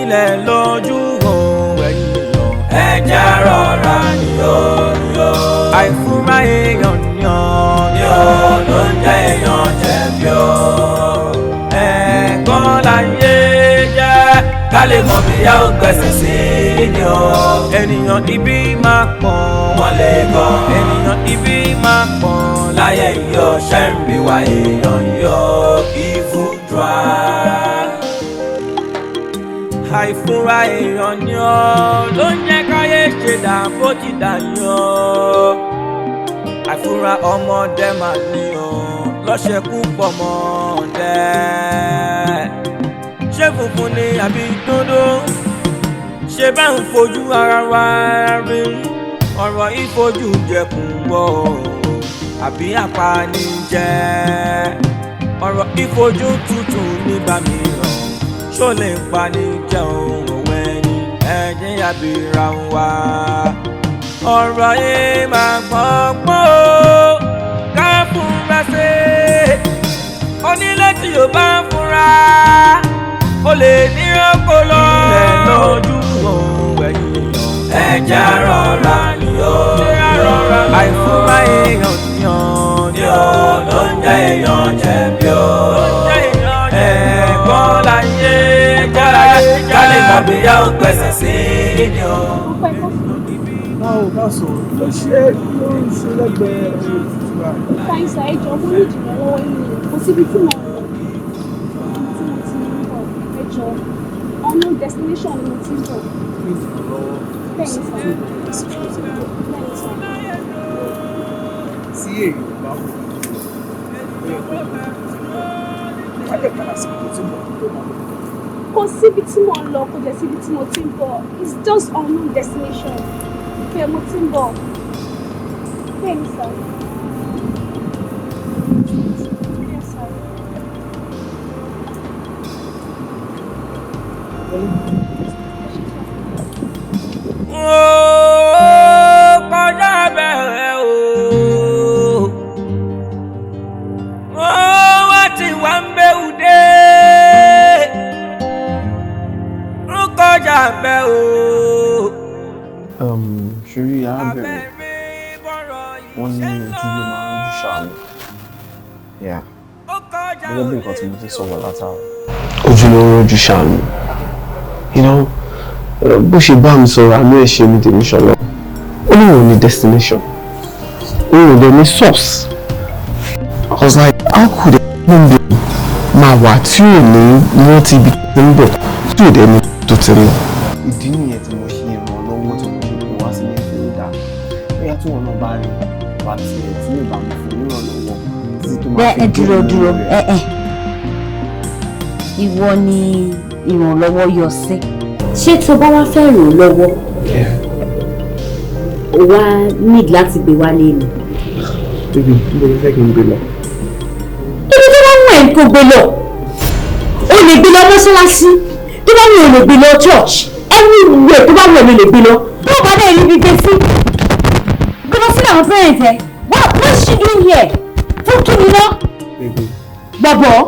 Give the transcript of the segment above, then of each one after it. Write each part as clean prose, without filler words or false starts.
Ilẹ̀ lójú òun ẹ̀yìn èèyàn, ẹja rọra ni ó ní ó. Àìfúnra èèyàn ni ó ní ó ló ń jẹ́ èèyàn jẹ̀bi ó. Ẹ̀ẹ̀kan láyé jẹ́ ká lè mọ̀ bí a ó gbẹ̀sẹ̀ sí ni ó. Ènìyàn ibi máa pọ̀, wọ́n lè gan. Ènìyàn ibi máa pọ̀ láyé yọ ṣẹ́ǹbì wá èèyàn yọ evil drag. Àìfúnra èèyàn ni ó ló ń jẹ́ káyé ṣe dà bó ti dà yọ. Àìfúnra ọmọdé máa ní ọ lọ́ṣẹ̀kú pọ̀ mọ́dẹ. Ṣé funfun ni àbí dúdú? Ṣé bá ń fojú ara wa rí? Ọ̀rọ̀ ìfojú jẹkùn wọ̀ àbí apanijẹ́? Ọ̀rọ̀ ìfojú tútù nígbà mìíràn, ṣó lè pani jẹ́ òun òwe ni ẹ̀jẹ̀ àbíra wa. Ọ̀rọ̀ yìí máa gbọ́ngbọ́n o, ká fúnra ṣe. Onílé tí yóò bá ń fúnra, ó lè ní ọpọlọ. Ilẹ̀ lójú òun ẹ̀yìn èèyàn, ẹja rọra ni ó. Àìfúnra èèyàn ni ó ní ó ló ń jẹ́ èèyàn jẹ̀bi ó. Ẹ̀gbọ́n láyé jẹ́ ká lè mọ̀ bí a ó gbẹ̀sẹ̀ sí ni ó. Báwo bá sọ ló ṣe ló ń ṣe lẹ́gbẹ̀ẹ́ òtútù wa? Fine sir, ẹ jọ̀ọ́, mo ní ìrànlọ́wọ́ yín ni. Kò síbi tí mo ń lọ. Ibi tí mo ti ń bọ̀, ẹ jọ̀ọ́, unknown destination ni mo ti ń bọ̀. Ní ìrànlọ́wọ́? Bẹ́ẹ̀ni sir. Bẹ́ẹ̀ni sir. Tí èèyàn bá wù ú, ó yẹ kó mọ ibi tó ti ń bọ̀. Wá lè padà síbi tó ti ń bọ̀ tó máa lọ. Kò síbi tí mo ń lọ, kò dẹ̀ síbi tí mo ti ń bọ̀. It's just unknown destination. Bẹ́ẹ̀ mo ti ń bọ̀. Bẹ́ẹ̀ni sir. Yes sir. Ẹ ṣé sir. Ó kọjá bẹ́ẹ̀ o. Ó wá ti wá ń bẹ́wù dé. Ó kọjá bẹ́ẹ̀ o. Ṣorí arábìnrin, wọ́n ní ojú ló máa ń ṣàánú. Yeah. Gẹ́gẹ́ bí nǹkan tí mo ti sọ̀rọ̀ látàrọ. Ojú ló ń rojú ṣàánú. Bó ṣe bá mi sọ̀rọ̀, àánú ẹ̀ ṣe mi tèmi ṣọlọ. Ó ní òun ní destination. Òun ò dẹ̀ ní source. I was like, how could a human being máa wà tí ò ní rántí ibi tó ń bọ̀, tí ò dẹ̀ ní tó ti lọ? Ìdí nìyẹn tí mo ṣe ìrànlọ́wọ́ tí mo ṣe pè wá sílé pé ó dáa. Bóyá tí wọn náà bá rí wà tiẹ̀ tí lè bá mi fún nírànlọ́wọ́ títí tó máa Bẹ́ẹ̀ fi ẹ dé dúró ìlú dúró rẹ̀. Ẹ ẹ, ìwọ ni ìrànlọ́wọ́ yọ sí. Ṣé tó bá wá fẹ́ ràn lọ́wọ́, o wá need láti gbé wálé ni? Baby, níbo ló fẹ́ kí n gbé lọ? Ibi tó bá wù ẹ́ kó gbé lọ. O lè gbé lọ mọ́ṣáláṣí, tó bá wù ẹ́ o lè gbé lọ church, anywhere tó bá wù ẹ́ ló lè gbé lọ. Tó o bá dẹ̀ rí ibi gbé sí, gbé lọ sí àwọn parents ẹ. What is she doing here? Fún kí ni ná? Baby, Bọ̀bọ̀.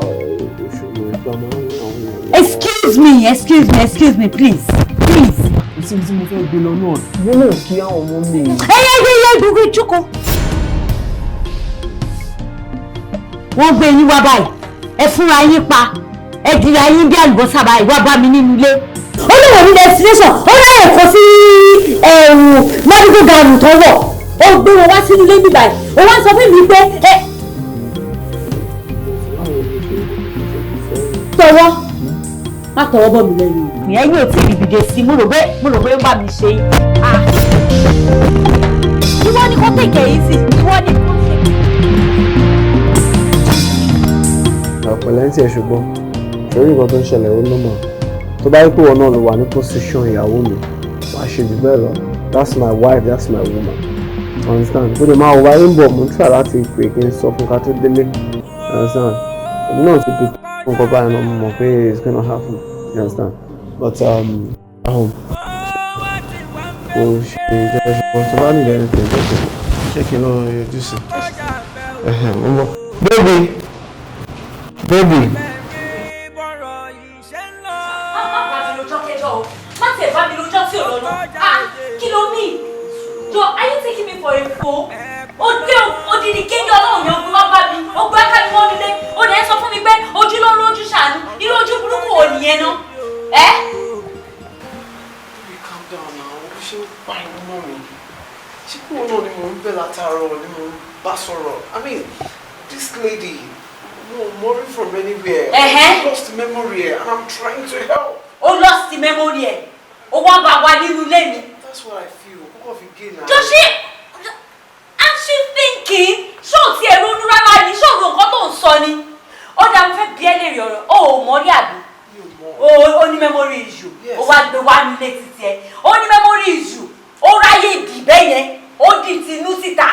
ìṣòro ìgbà máa ń àwọn èèyàn. Excuse me, excuse me, excuse me, please, please. Kò síbi tí mo fẹ́ gbé lọ náà. Wọ́n náà kí àwọn ọmọ mi. Ẹ yẹ yẹ yẹ, gbogbo ìjókòó. Wọ́n gbé yín wá báyìí, ẹ fúnra yín pa, ẹ dira yín bí àlùbọ́sà báyìí wá bá mi nínú ilé. Ó ní wọ́n ní destination, ó láyè kó sí ẹ̀rù medical gown tó wọ̀. Ó gbé wọn wá sínú ilé nígbà yìí, ó wá sọ fún mi pé ẹ tọwọ́ má tọwọ́ bọ̀ mí lẹ́nu. Ìyẹn yóò tí ì dìde sí, mo rò pé ó bá mi ṣe é. Ìwọ ni kò tèkè yìí sí, ìwọ ni kò tèkè. Pẹ̀lẹ́ ń tiẹ̀, ṣùgbọ́n torí nǹkan tó ń ṣẹlẹ̀, ó normal. Tó bá yẹ pé ìwọ náà ló wà ní position ìyàwó mi, wàá ṣe jù bẹ́ẹ̀ lọ. That's my wife, that's my woman, understand? Bó de máa wọ wáyé ń bọ̀, mo ń try láti pè kí n sọ fún ká tó délé, understand? Èmi náà ti prepare fún nǹkan báyìí náà, mo mọ̀ pé it's gonna happen, you understand? But kò ṣe jẹ́, ṣùgbọ́n tó bá nílẹ̀ anything, jẹ́ kí n lọ yọjú sí i. Mo ń bọ̀. Baby, baby. Má bá mi rojọ́ kẹjọ o. rojọ́ tí ò lọ́nà. Ah, kí ló mì? Jọ, are you taking me for a fool? Ó dé odidi kéde ọlọ́run yẹn, ogun wá bá mi, ó gbé ká mi mọ́ nílé, ó dẹ̀ sọ fún mi pé ojú ló ń rojú ṣàánú, irú ojú burúkú ò nìyẹn ná. Ẹ́? Baby, calm down now. Ó ṣe ń pariwo mọ́ mi. Ṣé kúrò náà ni mò ń bẹ̀ látàárọ̀ ni mò ń bá sọ̀rọ̀? I mean, this lady, mo mọ̀ rí from anywhere. Ẹ̀hẹ́. I lost memory and I'm trying to help. Ó lost memory ẹ̀, ó wá bá wa nínú ilé mi. That's what I feel. Kókò fi gé náà. Does she and she thinking? Ṣé ò tiẹ̀ ronú rárá ni? Ṣé òun nǹkan tó ń sọ ni? Ó dáa, mo fẹ́ bí ẹ léèrè ọ̀rọ̀. Ó ò mọ̀ rí àbí? Mi ò mọ̀. Ó ní memory issue. Yes. Ó wá gbé wá nílé títí ẹ. Ó ní memory issue. Ó ráyè dì bẹ́ẹ̀ yẹn. Ó dì tinú síta.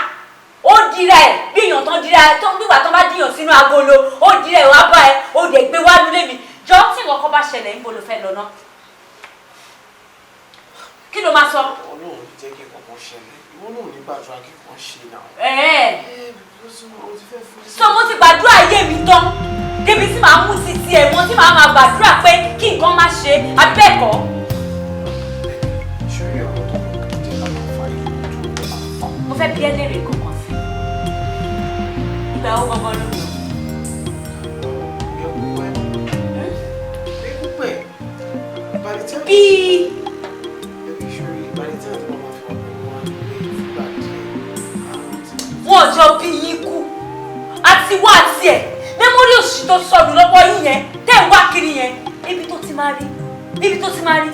Ó dira ẹ̀ bí èèyàn tán dira ẹ̀ tó nígbà tán bá dìyàn sínú agolo. Ó dira ẹ̀ wá bá ẹ. Ó dẹ̀ gbé wá nílé mi. Jọ, tí nǹkan kan bá ṣẹlẹ̀, níbo ló fẹ́ lọ ná? Kí ló máa sọ? Ọlọ́run ní jẹ́ kí nǹkan kan ṣẹlẹ̀. Ìwọ náà ò ní gbàdúrà kí nǹkan ṣe náà. Ẹ̀ẹ́. Ẹ because o ti fẹ́ fún So mo ti gbàdúrà ayé mi tán débi tí màá mú títí ẹ̀ mọ́ tí màá máa gbàdúrà pé kí nǹkan má ṣe abẹ́ẹ̀kọ́. Ṣorí ọ̀rọ̀ tó ń jẹ́ ká máa fa ìlú tó máa fà. Mo fẹ́ bí ẹ léèrè kankan sí ìgbà wo gangan ló lò. Yẹ kó pẹ́. Yẹ kó pẹ́. By the time. Bíi. Baby, ṣorí by the time tí wọ́n máa fi wà pẹ̀lú wa nílé fúgbà díẹ̀, àwọn ti. Wọn jọ bí yín kú àti wá àti ẹ̀ memory òṣì tó sọnù lọ́wọ́ yín yẹn tẹ́ ń wá kiri yẹn, ibi tó ti máa rí, ibi tó ti máa rí,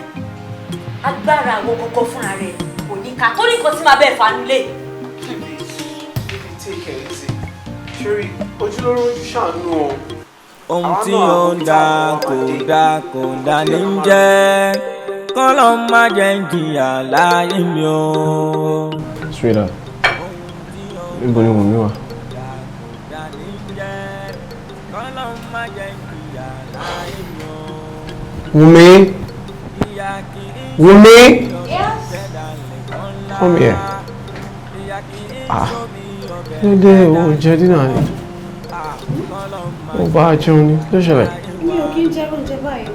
agbára àwọn kọ̀ọ̀kan fúnra rẹ̀ kò ní ká torí nǹkan tí máa bẹ́ẹ̀ fanulé. Baby, baby, take it easy. Ṣorí ojúlówó ojú ṣàánú o. Ohun tí ó ń dá kò dá kò dá ní jẹ́ kọ́lọ́ má jẹ́ ń jìyà láyé mi o. Sweetheart, níbo ni Wùnmí wà? Dá ní jẹ́ kọ́lọ́ má jẹ́ ń jìyà láyé mi o. Wùnmí! Ìyà kì í Wùnmí! Yes. Come here. Ìyà kì í Ah. sómi ọbẹ̀. Kí ló dé o jẹ dinner ni? Ó bá a jẹun ni, kí ló ṣẹlẹ̀? Mi ò kí ń jẹ oúnjẹ báyìí.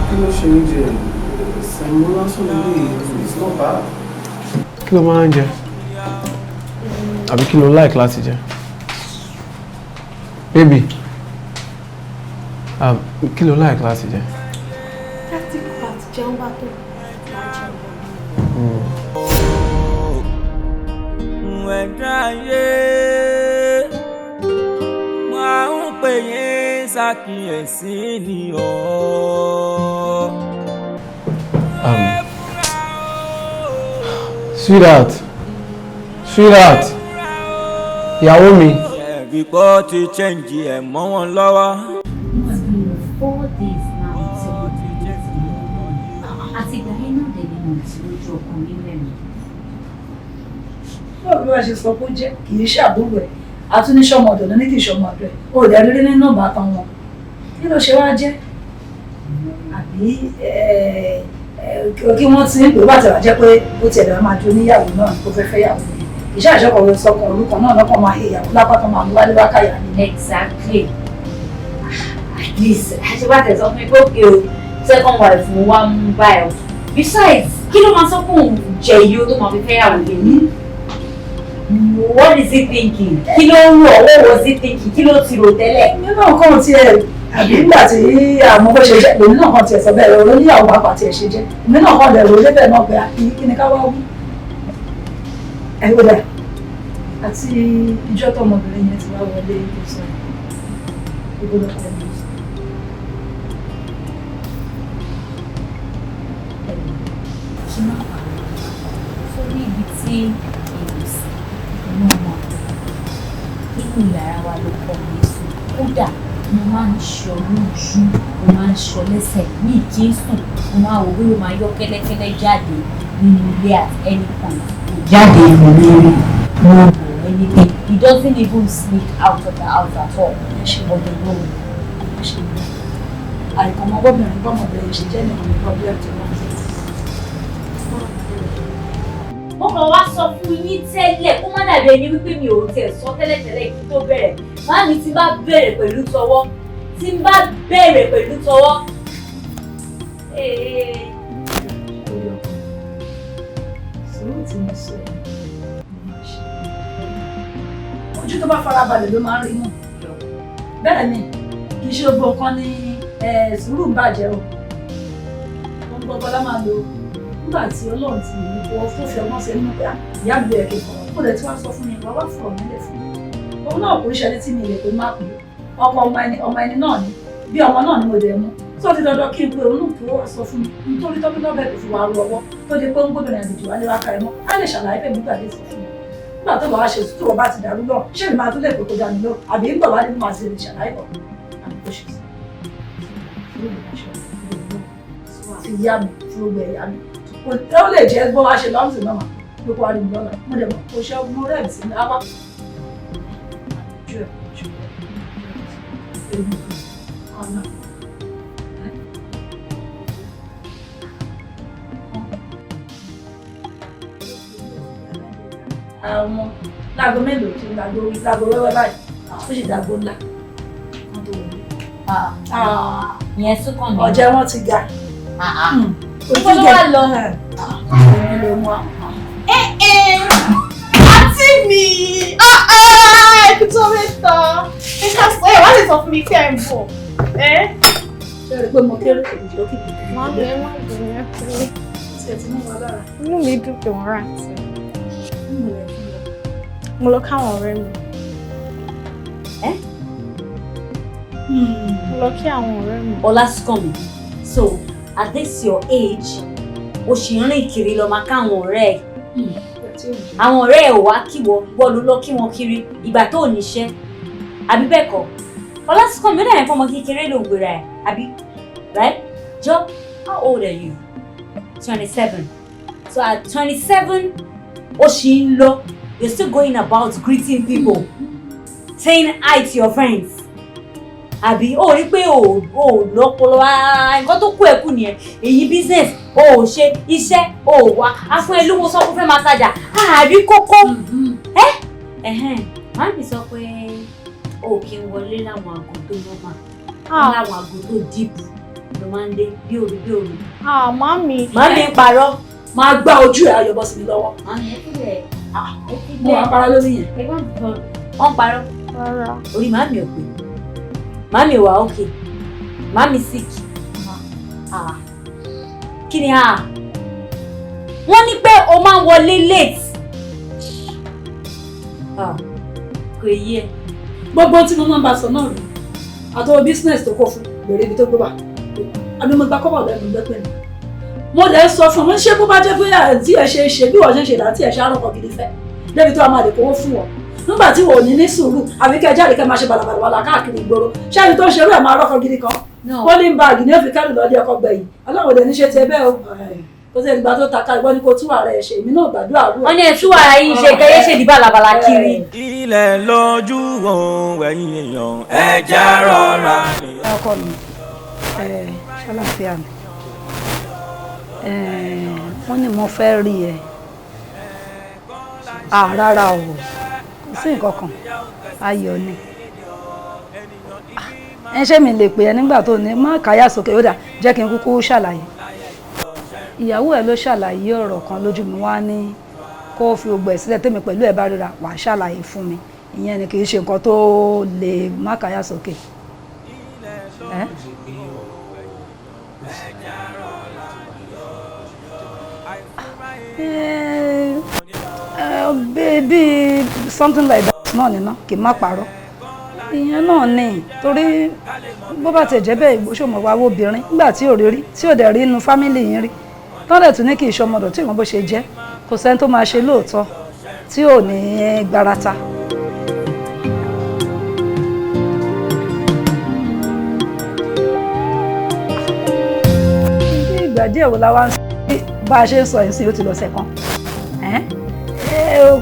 Kí ló ṣe oúnjẹ? Sẹ̀mó lásán lè, it's not bad. Kí ló máa ń jẹ? Àbí kí ló like láti jẹ? Baby, kí ló like láti jẹ? Practical àti jẹun bá tó máa jẹun. Ẹ̀dá ayé máa ń pè yín ṣàkíyèsí ni o. Sweetheart, sweetheart, ìyàwó mi. Ẹ̀rí pọ́ ti change ẹ̀ mọ́ wọn lọ́wọ́. It's been 4 days now tí mo ti dé sí àti ìgbà yẹn náà dẹ̀ ni mo ti lójú ọkàn mi rẹ̀. Báwo bí wàá ṣe sọ pé ó jẹ́ kì í ṣàbúrò ẹ̀, àtúnṣọmọ ọ̀dọ̀ ló ní kì í ṣọmọ ọ̀dọ̀ ẹ̀, ó dẹ̀ rí nínú ìbátan wọn, kí ló ṣe wá jẹ́? Àbí kí wọ́n ti ń pè bá tẹ̀wá jẹ́ pé ó tiẹ̀ lọ́ọ́ máa ju oníyàwó náà kó fẹ́ fẹ́ yàwó ni iṣẹ́ àṣọkọ̀ sọkàn orúkọ náà lọ́kàn máa he ìyàwó lápá kan máa mú wálé wákàyà ni. Exactly. At least àṣebá tẹ̀ sọ fún mi pé òkè o, second wife mo wá mú báyìí o. Besides, kí ló máa sọ fún òun jẹ iye tó máa fi fẹ́ yàwó lé mi? What is he thinking? Kí ló ń rò? What was he thinking? Kí ló ti rò tẹ́lẹ̀? Nínú nǹkan tiẹ̀, àbí nígbà tí àmọ́ bó ṣe jẹ́ lèmi náà kàn tiẹ̀ sọ bẹ́ẹ̀ lọ oníyàwó pàápàá tiẹ̀ ṣe jẹ́, èmi náà kàn lẹ̀ rò débẹ̀ náà pé àbí kí ni ká wá wí. Ẹ ó dà, àti ìjọ tọmọbìnrin yẹn ti wá wọlé ìwòsàn, ibo ló fẹ́ lọ? Kí má pa sórí ibi tí èrò sí inú ọmọ nínú yàrá wa ló kọ́ mi sùn. Kódà mo máa ń ṣọ lójú, mo máa ń ṣọ lẹ́sẹ̀ ní kí n sùn, mo máa wò bí mo máa yọ kẹ́lẹ́kẹ́lẹ́ jáde nínú ilé at any point. Kò jáde lórí mo wò anything. He doesn't even sneak out of the house at all. Ọ̀dọ̀ lóhùn. Àìkàn ọmọ bọ́bìnrin bọ́mọbìnrin ṣe jẹ́ nìkan ní problem tó wà. Mo kàn wá sọ fún yín tẹ́lẹ̀ kó má dàbí ẹni wípé mi ò tiẹ̀ sọ tẹ́lẹ̀tẹ́lẹ̀ kí tó bẹ̀rẹ̀. Máàmí, tí bá bẹ̀rẹ̀ pẹ̀lú tọwọ́, tí n bá bẹ̀rẹ̀ pẹ̀lú tọwọ́. bá farabalẹ̀ ló máa ń rí mú. Bẹ́ẹ̀ ni, kì í ṣe gbogbo nǹkan ní sùúrù ń bàjẹ́ o. Ohun gbogbo la máa lò nígbà tí Ọlọ́run ti mú kó tó fi ọgbọ́n sí nínú pé ìyá mi yẹ kí n fọ̀rọ̀ kó lè tí wàá sọ fún mi, wàá wá fọ̀rọ̀ nílẹ̀ fún mi. Òun náà kò ń ṣẹni tí mi lè pé má pè é. Ọkọ ọmọ ẹni, ọmọ ẹni náà ni, bí ọmọ náà ni mo dẹ̀ mú. Tó ti dandan kí n pe òun náà kí ó wá sọ fún mi nítorí tọ́bí náà bẹ́ẹ̀ kò fi wá ru ọwọ́ tó di pé ń gbóbìnrin àjèjì wálé wá ka ẹ mọ́. Á lè ṣàlàyé fèmí gbàdé sọ fún mi. Nígbà tó bá wá ṣe tó bá ti dàrú lọ, ṣé mi máa tún lè pè kó dá mi lọ àbí ń bọ̀ wá nínú màá ti lè ṣàlàyé bọ̀ àbí kó ṣe sí. Ti yá mi, ti gbogbo ẹ̀ yá mi. Ó lè jẹ́ bó wá ṣe lọ́mùsì náà mà ló kó wá rí mi lọ́la. Mo dẹ̀ mọ̀ kó ṣe mo rẹ̀ sí ní apá. Ojú ẹ̀ ojú ẹ̀ ọ̀nà. Àwọn láago mélòó tí láago láago wẹ́wẹ́ báyìí, ó sì dáago ńlá kan tó wọlé. Ìyẹn súnkàn mi. Ọ̀jẹ̀ wọn ti ga. Ibo ló wà lọ? Òun ló mú àwọn. Àǹtí mi! Ẹ tó mẹ́ta. Ẹ ká sọ ẹ wá lè sọ fún mi pé ẹ ń bọ̀. Ṣé ẹ rí i pé mo kéré òjò kìkì? Màmí, ẹ má bínú, ẹ fún mi. Ṣé ẹ ti mú wa lára? Inú mi dùn pé wọ́n rà àǹtí. Nínú rẹ̀ fún mi. Mo lọ káwọn ọ̀rẹ́ mi. Ẹ́? Mo lọ kí àwọn ọ̀rẹ́ mi. Ọlásùnkànmí, so at this your age, o ṣì ń rìn kiri lọ máa káwọn ọ̀rẹ́ ẹ̀. Àwọn ọ̀rẹ́ ẹ̀ ò wá kí wọ, wọ́n ló lọ kí wọn kiri ìgbà tó ò níṣẹ́. Àbí bẹ́ẹ̀ kọ́? Ọlásùnkànmí, ó dàbí fọmọ kékeré ló ń gbéra ẹ̀, àbí? Right? Jọ, how old are you? 27. So at 27, o ṣì ń lọ. You're still going about greeting people, saying hi to your friends. Àbí ó rí pé ò lọ́pọlọ rárá, nǹkan tó kú ẹ̀ kú nìyẹn. Èyí business o ò ṣe, iṣẹ́ o ò wá, a fún ẹ lówó sọ pé ó fẹ́ máa tajà, àárí kókó. Ẹ́ ẹ̀hẹ́n, màámi sọ pé o kì í wọlé láwọn aago tó normal, láwọn aago tó deep ló máa ń dé bí òru bí òru. Ah, màámi. Màámi ń parọ́. Máa gbá ojú ẹ̀ ayọ̀ bọ́ sí mi lọ́wọ́. Màámi, ẹ kílẹ̀ ẹ Mo wà para lórí yẹn. Wọ́n parọ́. Rárá. Orí màámi ò pé. Màámi wà okay. Màámi sick. Ah. Kí ni ah? Wọ́n ní pé o máa ń wọlé late. Ah. Kò yé ẹ. Gbogbo tí mo máa ń bá sọ náà rí. Àtọwọ́ business tó kó fún bèrè ibi tó gbé wà. Àbí mo gba kọ́bọ̀ lẹ́nu gbẹ́pẹ́ ni. Mo lè sọ fún un, ṣé bó bá jẹ́ pé àǹtí ẹ ṣe é ṣe bí wọ́n ṣe ń ṣe láti ẹ̀ ṣe àrùn gidi fẹ́. Débi tó a máa lè kówó fún wọn. Nígbà tí wò ní ní sùúrù, àbí kẹ́ jáde kẹ́ máa ṣe bàlàbàlà káàkiri ìgboro. Ṣé ẹni tó ń ṣerú ẹ̀ máa rọ́kọ gidi kan? Pólín báàgì ní ó fi kẹ́rù lọ́dí ọkọ gbẹ̀yìn. Ọlọ́run ò ní ṣe tiẹ̀ bẹ́ẹ̀ o. Kò sí ìgbà tó taka ìwọ ni kò tú ààrẹ ṣe, èmi náà gbàdúrà rú. Wọ́n ní ẹ tú ara yín ṣe kẹ́yẹ́ ṣe di bàlàbàlà kiri. Ilẹ̀ lójú òun ẹ̀yìn èèyàn ẹja rọra. Ọkọ mi, ṣàlàfíà mi. Wọ́n ní mo fẹ́ rí ẹ. Rárá o, kò sí nǹkan kan, ayọ̀ ni. Ẹ ṣé mi lè pè ẹ́ nígbà tó ní má káyà sókè, ó dà jẹ́ kí n kúkú ṣàlàyé. Ìyàwó ẹ ló ṣàlàyé ọ̀rọ̀ kan lójú mi wá ní kó fi gbogbo ẹ̀ sílẹ̀ tèmi pẹ̀lú ẹ̀ bá ríra wà á ṣàlàyé fún mi. Ìyẹn ni kì í ṣe nǹkan tó lè má káyà sókè. Ẹ́? Bí something like that náà nínà kì í má parọ́. Ìyẹn náà ni torí bó bá ti jẹ́ bẹ́ẹ̀ ìgbésòmọ̀ wa wo obìnrin nígbà tí ò rí rí tí ò dẹ̀ rí inú fámìlì yín rí tọ́lẹ̀ tún ní kì í ṣọmọdọ̀ tí ìwọ̀n bó ṣe jẹ́ kò sẹ́ni tó máa ṣe lóòótọ́ tí ò ní gbarata. Bí ìgbà díẹ̀ wo la wá ń sọ bá a ṣe ń sọ yìí sí ó ti lọ́sẹ̀ kan.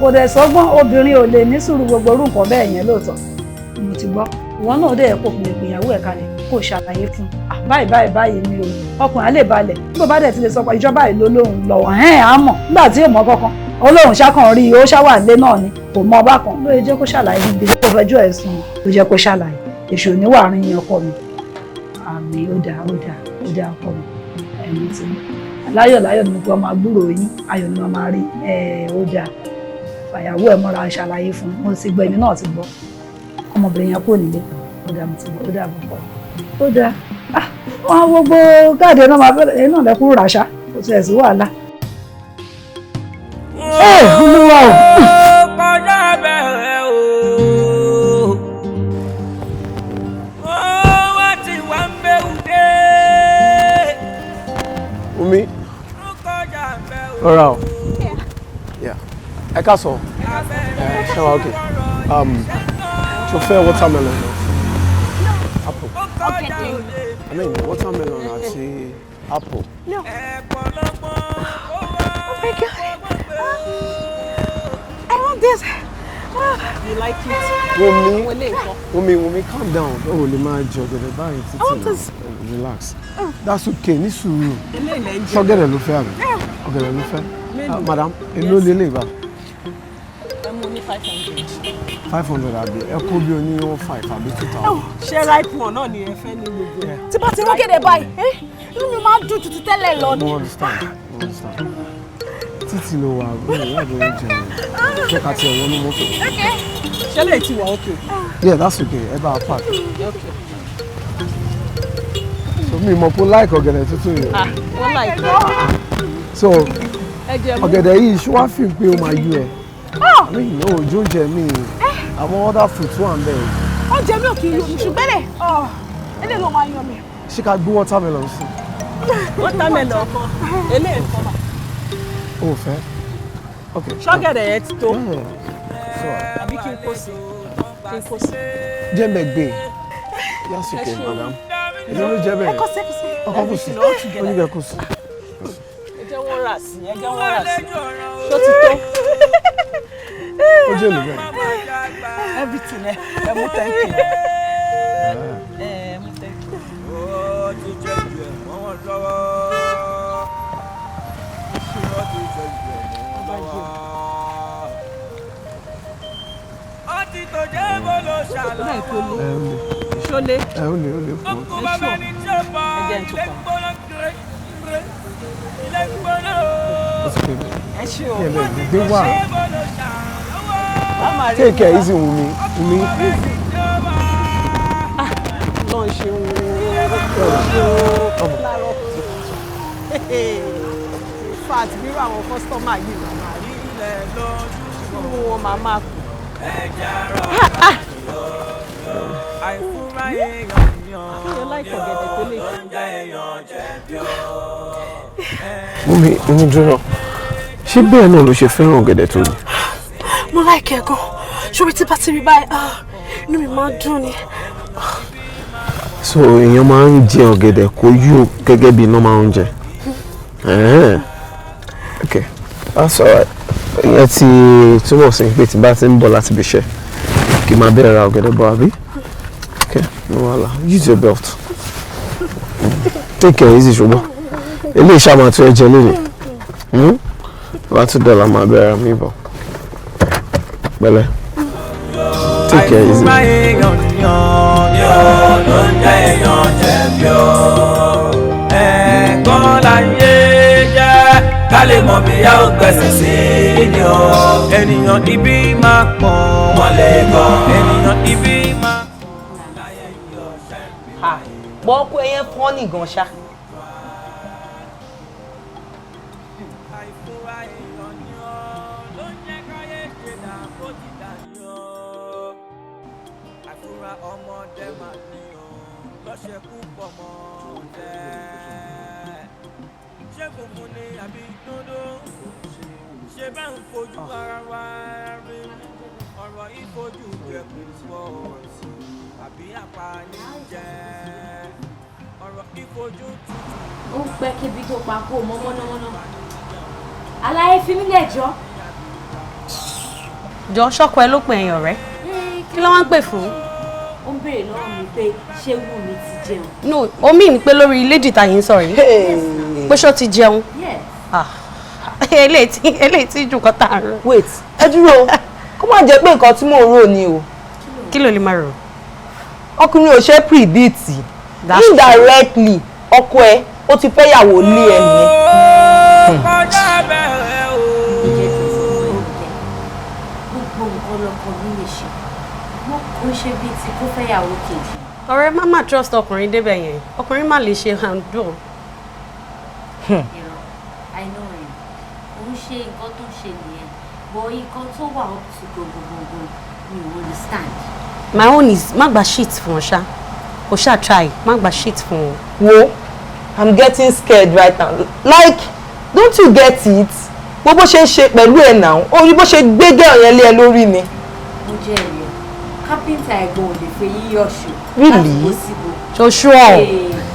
Kò dẹ̀ sọ́gbọ́n obìnrin ò lè ní sùúrù gbogbo orú nǹkan bẹ́ẹ̀ yẹn lóòótọ́. Mo ti gbọ́. Ìwọ náà dẹ̀ kó lè gbìyàwó ẹ̀ kalẹ̀ kó ṣàlàyé fún un. Báyìí báyìí báyìí ni o, ọkùnrin á lè balẹ̀. Nígbà bá dẹ̀ ti lè sọ pé ìjọba ìlú lóhùn lọ́wọ́ ẹ̀hẹ́n á mọ̀ nígbà tí ò mọ̀ kankan. Olóhùn ṣákan rí i, ó ṣáwà lé náà ni kò mọ ọba kan. Ló yẹ jẹ́ kó ṣàlàyé níbi tó fẹjọ́ ẹ̀ sùn ló jẹ́ kó ṣàlàyé. Èṣù oníwà rin yẹn ọkọ mi. Àmì ó dáa ó dáa ó dáa ọkọ mi. Ẹ̀mí ti láyọ̀ láyọ̀ ni mo gbọ́ máa gbúròó yín, ayọ̀ ni mo máa rí. Ó dáa. Fàyàwó ẹ̀ mọ́ra, ṣàlàyé fún un. Mo ti gbọ́, èmi náà ti gbọ́. Ọmọbìnrin yẹn kúrò nílé. Ó dáa, mo ti gbọ́. Ó dáa púpọ̀, ó dáa. Ah, wọn gbogbo káàdì náà máa fẹ́rẹ̀ náà lẹ́kún ràṣà, kò tiẹ̀ sí wàhálà. Ẹ Olúwa o. Kọjá bẹ̀rẹ̀ o. Ó wá ti wá ń bẹ̀rù dé. Wumi. Kọjá bẹ̀rù. Rọra o. Yeah. Ẹ káàsán. Ẹ ṣé wa, okay. Ṣo fẹ́ watermelon náà? Apple. I mean, watermelon àti apple. No. Oh my God. I want this. You like it? Wumi. Wọlé nǹkan. Wumi, Wumi, calm down. O ò lè máa jẹ ọ̀gẹ̀dẹ̀ báyìí títí I want náà. this. Relax. That's okay, ní sùúrù. Eléyìí lẹ́ ń jẹ. Ṣọ́gẹ̀dẹ̀ ló fẹ́ àbí? Ọ̀gẹ̀dẹ̀ ló fẹ́. Mélòó? Ah, madam, èló lélẹ̀ bá? Ẹ mú ní 500. 500 àbí? Ẹ kó bí oní 15 àbí 2,000. Ṣé ripe one náà ni ẹ fẹ́ ní gbogbo ẹ̀? Tí bá ti rọ́gẹ̀dẹ̀ báyìí, inú mi máa ń dùn tuntun tẹ́lẹ̀ lọ ni. Mo understand, mo understand. Títí ló wà, ó lè láàbò oúnjẹ rẹ̀. Jẹ́ ká tiẹ̀ wọnú mọ́tò. Ṣé lè ti wà okay? Yeah, that's okay. Ẹ bá a park. Okay. So mi mọ̀ pé like ọ̀gẹ̀dẹ̀ tuntun yìí. Ah, wọ́n like it. So Ẹ jẹ mú. ọ̀gẹ̀dẹ̀ yìí, ṣé wàá fi pé ó máa yú ẹ? I mean, no, ojú oúnjẹ mi, àwọn other fruits wà ń bẹ̀. Oúnjẹ mi ò kì í yó mi, ṣùgbọ́n lè eléyìí ló máa yan mi. Ṣé ká gbé watermelon sí? Watermelon kan. Eléyìí kan mà. O ò fẹ́? Okay. Ṣọ́gẹ̀dẹ̀ yẹn ti tó. Yeah. So, Àbí kí n kó sí? Kí n kó sí? Jẹ́ mbẹ̀ gbé. That's okay, madam. Èló ló jẹ́ bẹ́ẹ̀? Ẹ kọ́ sí, ẹ kọ́ sí. Ọkọ̀ kò sí. Everything all together. Oníbẹ̀ kò sí. Ẹ jẹ́ wọ́n rà sí. Ẹ jẹ́ wọ́n rà sí. Ṣó ti tó? Ó jẹ́ èlò bẹ́ẹ̀. Everything ẹ mú 10K. Ẹ mú 10K. Ó ti jẹ́ ju ẹ̀ mọ́ wọn lọ́wọ́. Ó ti jẹ́ ju ẹ̀ mọ́ wọn lọ́wọ́. Ó ti tó jẹ́ bó ló ṣàlàyé. Ṣólé. Ẹ ó lè fún ọ. Kó bá bá ní tí ó bọ̀. Ẹ jẹ́ n tún Ilé pa. gbóná kéré kéré. Ilé gbóná o. Ó ti pè mí. Ẹ ṣé o. Jẹ́ mbẹ̀ gbé wá. Ṣé bó ló ṣàlọ́wọ́. A máa rí Take care, easy, Wumi. Wumi. Lọ́n ṣe o. Láàárọ̀ kùtùkùtù. In fact, bírò àwọn customer yìí máa máa rí. Inú wọn máa máa kù. Àìfúnra èèyàn ni ọ́. Kéèyàn láìpọ̀ gẹ̀dẹ̀ tó lè Ló ń jẹ́ èèyàn jẹ̀bi ọ́. Wumi, Wumi, dúró. Ṣé bẹ́ẹ̀ náà ló ṣe fẹ́ràn ọ̀gẹ̀dẹ̀ tó ní? Mo like ẹ̀ gan. Ṣorí tí bá ti rí báyìí, ah, inú mi máa ń dùn ni. So èèyàn máa ń jẹ ọ̀gẹ̀dẹ̀ kó yó gẹ́gẹ́ bí normal oúnjẹ. Eh. Okay, that's alright. Ìyẹn ti túmọ̀ sí pé tí bá ti ń bọ̀ láti ibi iṣẹ́, kí n máa bẹ̀rẹ̀ ra ọ̀gẹ̀dẹ̀ bọ̀, àbí? Okay, no wahala. Use your belt. Take care, easy, ṣùgbọ́n. Eléyìí ṣáà máa tún ẹ jẹ lónìí. Bá tún dọ̀là, máa bẹ̀rẹ̀ mi bọ̀. Pẹ̀lẹ́. Take care, easy. Àìfúnra èèyàn ni ọ́ ni ọ́ ló ń jẹ́ èèyàn jẹ̀bi ọ́. Ẹ̀ẹ̀kan láyé jẹ́ ká lè mọ̀ bí a ó gbẹ̀sẹ̀ sí ni ọ́. Ènìyàn ibi máa pọ̀ wọ́n lè gan. Ènìyàn ibi máa pọ̀ láyé yọ ṣẹ́bi. Bọ́ ọkọ ẹyẹn fọ́nì gan ṣá. Àìfúnra èèyàn ni ọ́ ló ń jẹ́ káyé ṣe dà bó ti dà ní ọ́. Àìfúnra ọmọdé máa ní ọ́ lọ́ṣẹ̀ púpọ̀ mọ́ ọ̀dẹ́. Ṣé funfun ni àbí dúdú? Ṣé bá ń fojú ara wa rí? Ọ̀rọ̀ yìí fojú jẹ púpọ̀ àbí àpáni jẹ́. Ọ̀rọ̀ yìí fojú tutù. Ó ń pẹ́ kébi tó pa kó o mọ́ mọ́nàmọ́ná. Aláyé, fi mí lẹ̀ jọ́. Jọ, ṣọ́kọ ẹ ló pè ẹ̀yàn rẹ? Kí ló wá ń pè fún? Ó ń béèrè lọ́wọ́ mi pé ṣé Wùmí ti jẹun. No, ó mì ní pé lórí lady tá yìí ń sọ̀rọ̀ yìí pé ṣó ti jẹun? Yes. Ah, eléyìí tí jù kọ́ tá à ń rò. Wait, ẹ dúró, kó má jẹ́ pé nǹkan tí mò ń rò ni o. Kí ló lè máa rò? Ọkùnrin ò ṣe predict. That's Indirectly, ọkọ ẹ ó ti fẹ́ yàwó lé ẹ nìyẹn. Kọjá bẹ̀rẹ̀ o. Kò ń ṣe bíi ti kó fẹ́yàwó kejì. Ọ̀rẹ́, má má trust ọkùnrin débẹ̀ yẹn. Ọkùnrin má lè ṣe handle. Irọ́, I know him. Kò ń ṣe nǹkan tó ń ṣe nìyẹn, but nǹkan tó wà up to gbogbogbò mi ò understand. My own is, má gba shit fún ọ ṣá. Kò ṣáà try, má gba shit fún ọ. Wo, I'm getting scared right now. Like, don't you get it? Wo bó ṣe ń ṣe pẹ̀lú ẹ̀ náà, ó rí bó ṣe gbé girl yẹn lé ẹ lórí ni. Mo jẹ́rìí ẹ̀, kápẹ́ńtà ẹ̀gbọ́n ò lè fẹ́ yíyọ̀ ṣù. Really? Láti bó síbo. Ṣoṣù ọ̀.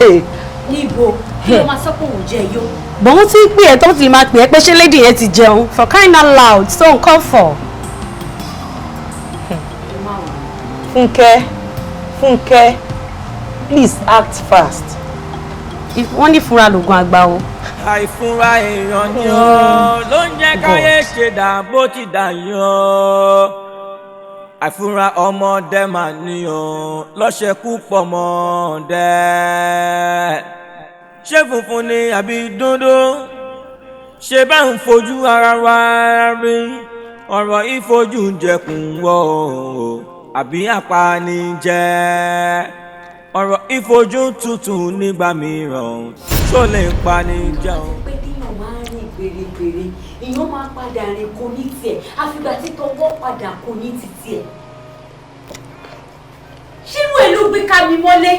Hey. Níbo kí ló máa sọ pé òun jẹ yó? Bọ̀n tí ń pè ẹ́, tó ti máa pè ẹ́ pé ṣé lady yẹn ti jẹun, for crying out loud, so nǹkan fọ̀. Fúnkẹ́, Fúnkẹ́, please act fast. Wọ́n ní fúnra lògùn àgbà o. Àìfúnra èèyàn ni ó ló ń jẹ́ káyé ṣe dà bó ti dà yàn. Àìfúnra ọmọdé mà ní o lọ́ṣẹ̀kú pọ̀ mọ́dẹ. Ṣé funfun ni àbí dúdú? Ṣé bá ń fojú ara wa rí? Ọ̀rọ̀ ìfojú jẹkùn wọ̀ o àbí apanijẹ́? Ọ̀rọ̀ ìfojú tútù nígbà mìíràn, ṣó lè pani jẹun? Pé téèyàn máa ń rìn gbèrègbèrè, èèyàn máa padà rìn kò ní tiẹ̀, àfìgbà tí tọwọ́ padà kò ní ti tiẹ̀. Ṣírú ẹ̀ ló gbé ká mi mọ́lé.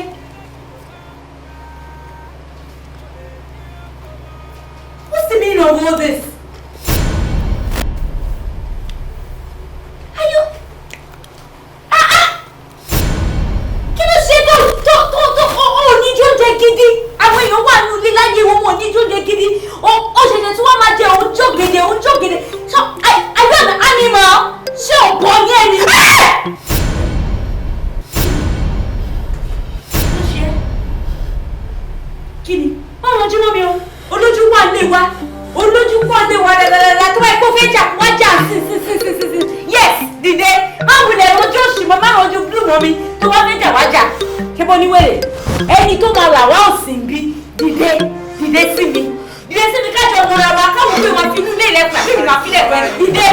What's the meaning of all this? Are you? Ah ah! Kí ló ṣe tó ó ní jóúnjẹ gidi? Àwọn èèyàn wà nínú ilé láyé wọn, wọn ò ní jóúnjẹ gidi. Ó ṣẹ̀ṣẹ̀ tí wọ́n máa jẹ òun jógede, òun jógede. So, are you an animal? Ṣé ọ̀bọ ní ẹni? Ló ṣe é? Kí ni? Má rànjú mọ́ mi o. Olójú wà lé wa. Olójú pọ̀ lé wa dáadáa. Tó bá yẹ kó fẹ́ jà, wá jà sí sí sí sí sí sí. Yes, dìde. Má wulẹ̀ rojú òṣì mọ́, má rojú blue mọ́ mi. Tó bá fẹ́ jà, wá jà. Ṣé bó ní wèrè? Ẹni tó máa là wá òsì ń bí. Dìde, dìde sí mi. Dìde sí mi, kájọ mọ́ra wa, káwọn pé wọn fi inú ilé rẹ̀ pàbí mi máa fi lẹ̀ pẹ́. Dìde,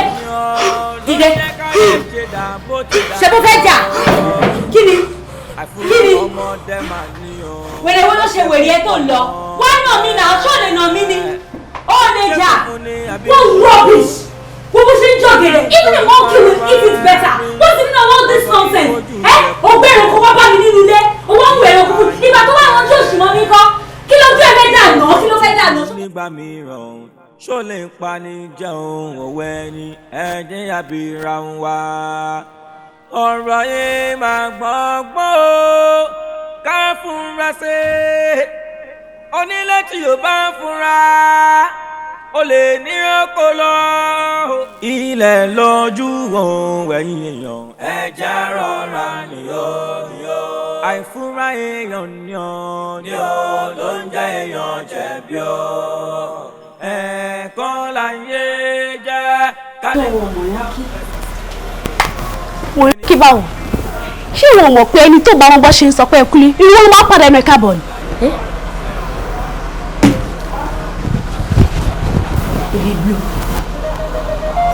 dìde. Ṣé bó fẹ́ jà? Kí ni? Kí ni? Wèrè wo ló ṣe wèrè ẹ tó ń lọ? Wá nà mí nà, ṣó lè nà mí ni? Ó lè jà. What rubbish! Wo bó ṣe ń jọ̀gẹ̀rẹ̀. Even a monkey will eat it better. What's the meaning of all this nonsense? Ẹ ò gbé ẹranko wá bá mi nínú ilé. Owó ń wọ ẹranko fún. Ìgbà tó wà wọn tó ṣì mọ́ mi kọ́. Kí ló dé fẹ́ dànù? Kí ló fẹ́ dànù? Nígbà mìíràn, ṣó lè pani jẹun òwe ni ẹ̀jẹ̀ àbíra ń wá. Ọ̀rọ̀ yìí máa gbọ́ngbọ́n o, ká fúnra ṣe. Onílé tí yóò bá ń fúnra, ó lè ní oko lọ. Ilẹ̀ lójú òun, ẹ̀yìn èèyàn, ẹ̀jẹ̀ rọra nìyó. Àìfúnra èèyàn ni ó ní ó ló ń jẹ́ èèyàn jẹ̀bi o. Ẹ̀ẹ̀kan láyé jẹ́ kálẹ̀. Wọ́n kí báwọn. Ṣé ìwọ mọ̀ pé ẹni tó bá wọn bọ́ ṣe ń sọ pé ẹ kúlé, irú wọn máa padà ẹnu ẹ̀ káàbọ̀ ni? Baby Blue.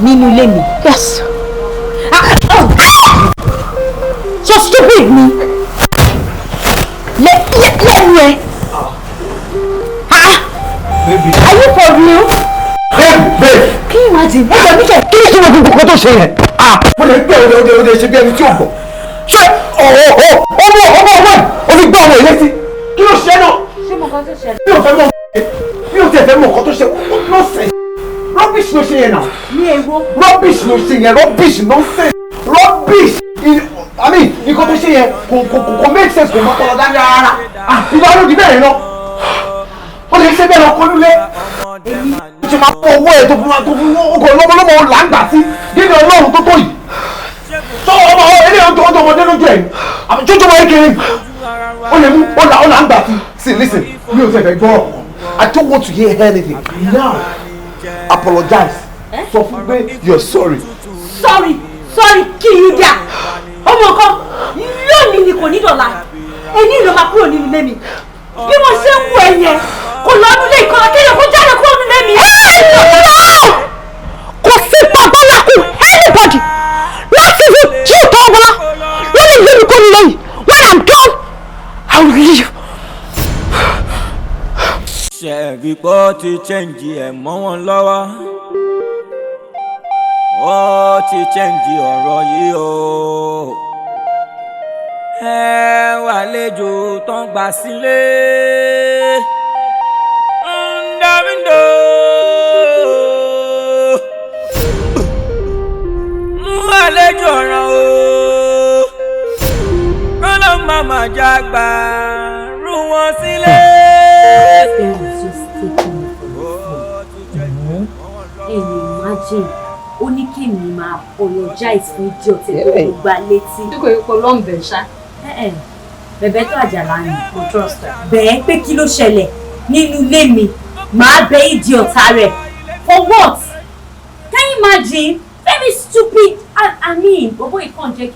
Nínú ilé mi. Yes. Ah, oh. So stupid ni. Lẹ́nu ẹ. Ah! Baby. Are you for real? Babe, babe. Can you imagine? Ẹ gbà mí kẹ̀, kí ni ìtumọ̀ gbogbo nǹkan tó ṣe yẹn? Ah, mo lè gbé òde òde òde ṣe bí ẹni tí ò gbọ́. Ṣé ọ̀ọ́ ọmọ ọmọ ọmọ ẹ̀ o fi gbọ́ ọmọ ẹ̀ létí? Kí ló ṣe náà? Ṣé mo kàn tó ṣẹlẹ̀? Mi ò fẹ́ mọ̀, mi ò tiẹ̀ fẹ́ mọ̀ nǹkan tó ṣe. Nonsense. Rubbish ló ṣe yẹn náà. Ní èwo? Rubbish ló ṣe yẹn, rubbish, nonsense, rubbish. I mean, nǹkan tó ṣe yẹn kò make sense, kò mọ́ pọlọ dání rárá. Ah, ìgbà ló di bẹ́ẹ̀ náà. Ó lè ṣe bẹ́ẹ̀ lọ kọ́ nílé. Ó ṣe máa fọ owó ẹ̀ tó fún wa tó fún ọkọ̀ lọ́mọlọ́mọ là ń gbà sí nínú Ọlọ́run tó tó yìí. Tó ọmọ eléyìí tó ọmọdé lójú ẹ̀ àbí tó jọmọ ékeré ó lè mú ó là ń gbà sí. See, listen, mi ò tẹ̀ fẹ́ gbọ́ ọ̀kan. I don't want to hear anything. Now, apologize. Sọ fún pé you're sorry. Sorry, sorry kí yín dà. Ọmọ kan lónìí ni, kò ní dọ̀la. Èyí ló máa kúrò nínú ilé mi. Bí mo ṣe ń wọ ẹ yẹn, kò lọ́nu ilé ìkọlà kéèyàn kó jáde kúrò nínú ilé mi. Kò sí babaláku anybody láti fi jí ìtọ́ ọmọlá lórí. Ṣe rí pé ó ti change ẹ̀ mọ́ wọn lọ́wọ́? Ó ti change ọ̀rọ̀ yìí o. Ẹ wà lẹ́jọ́ tó ń gbà sílé. Ndàmídò. Àlejò ọ̀ràn o. Kọ́lọ́ màmá jágbá rú wọn sílé. Ẹ̀yin imagine, ó ní kí mi máa apologize fún idiot ẹ̀ tó gba létí. Ṣé kò yẹ kó lọ́nbẹ̀ ṣá? Bẹ̀bẹ̀ tó àjàlá ni. Mo trust her. Bẹ́ẹ̀ pé kí ló ṣẹlẹ̀ nínú ilé mi, màá bẹ idiot rẹ̀. For what? Can you imagine? Very stupid. I mean, bọ̀bọ̀ yìí kàn jẹ́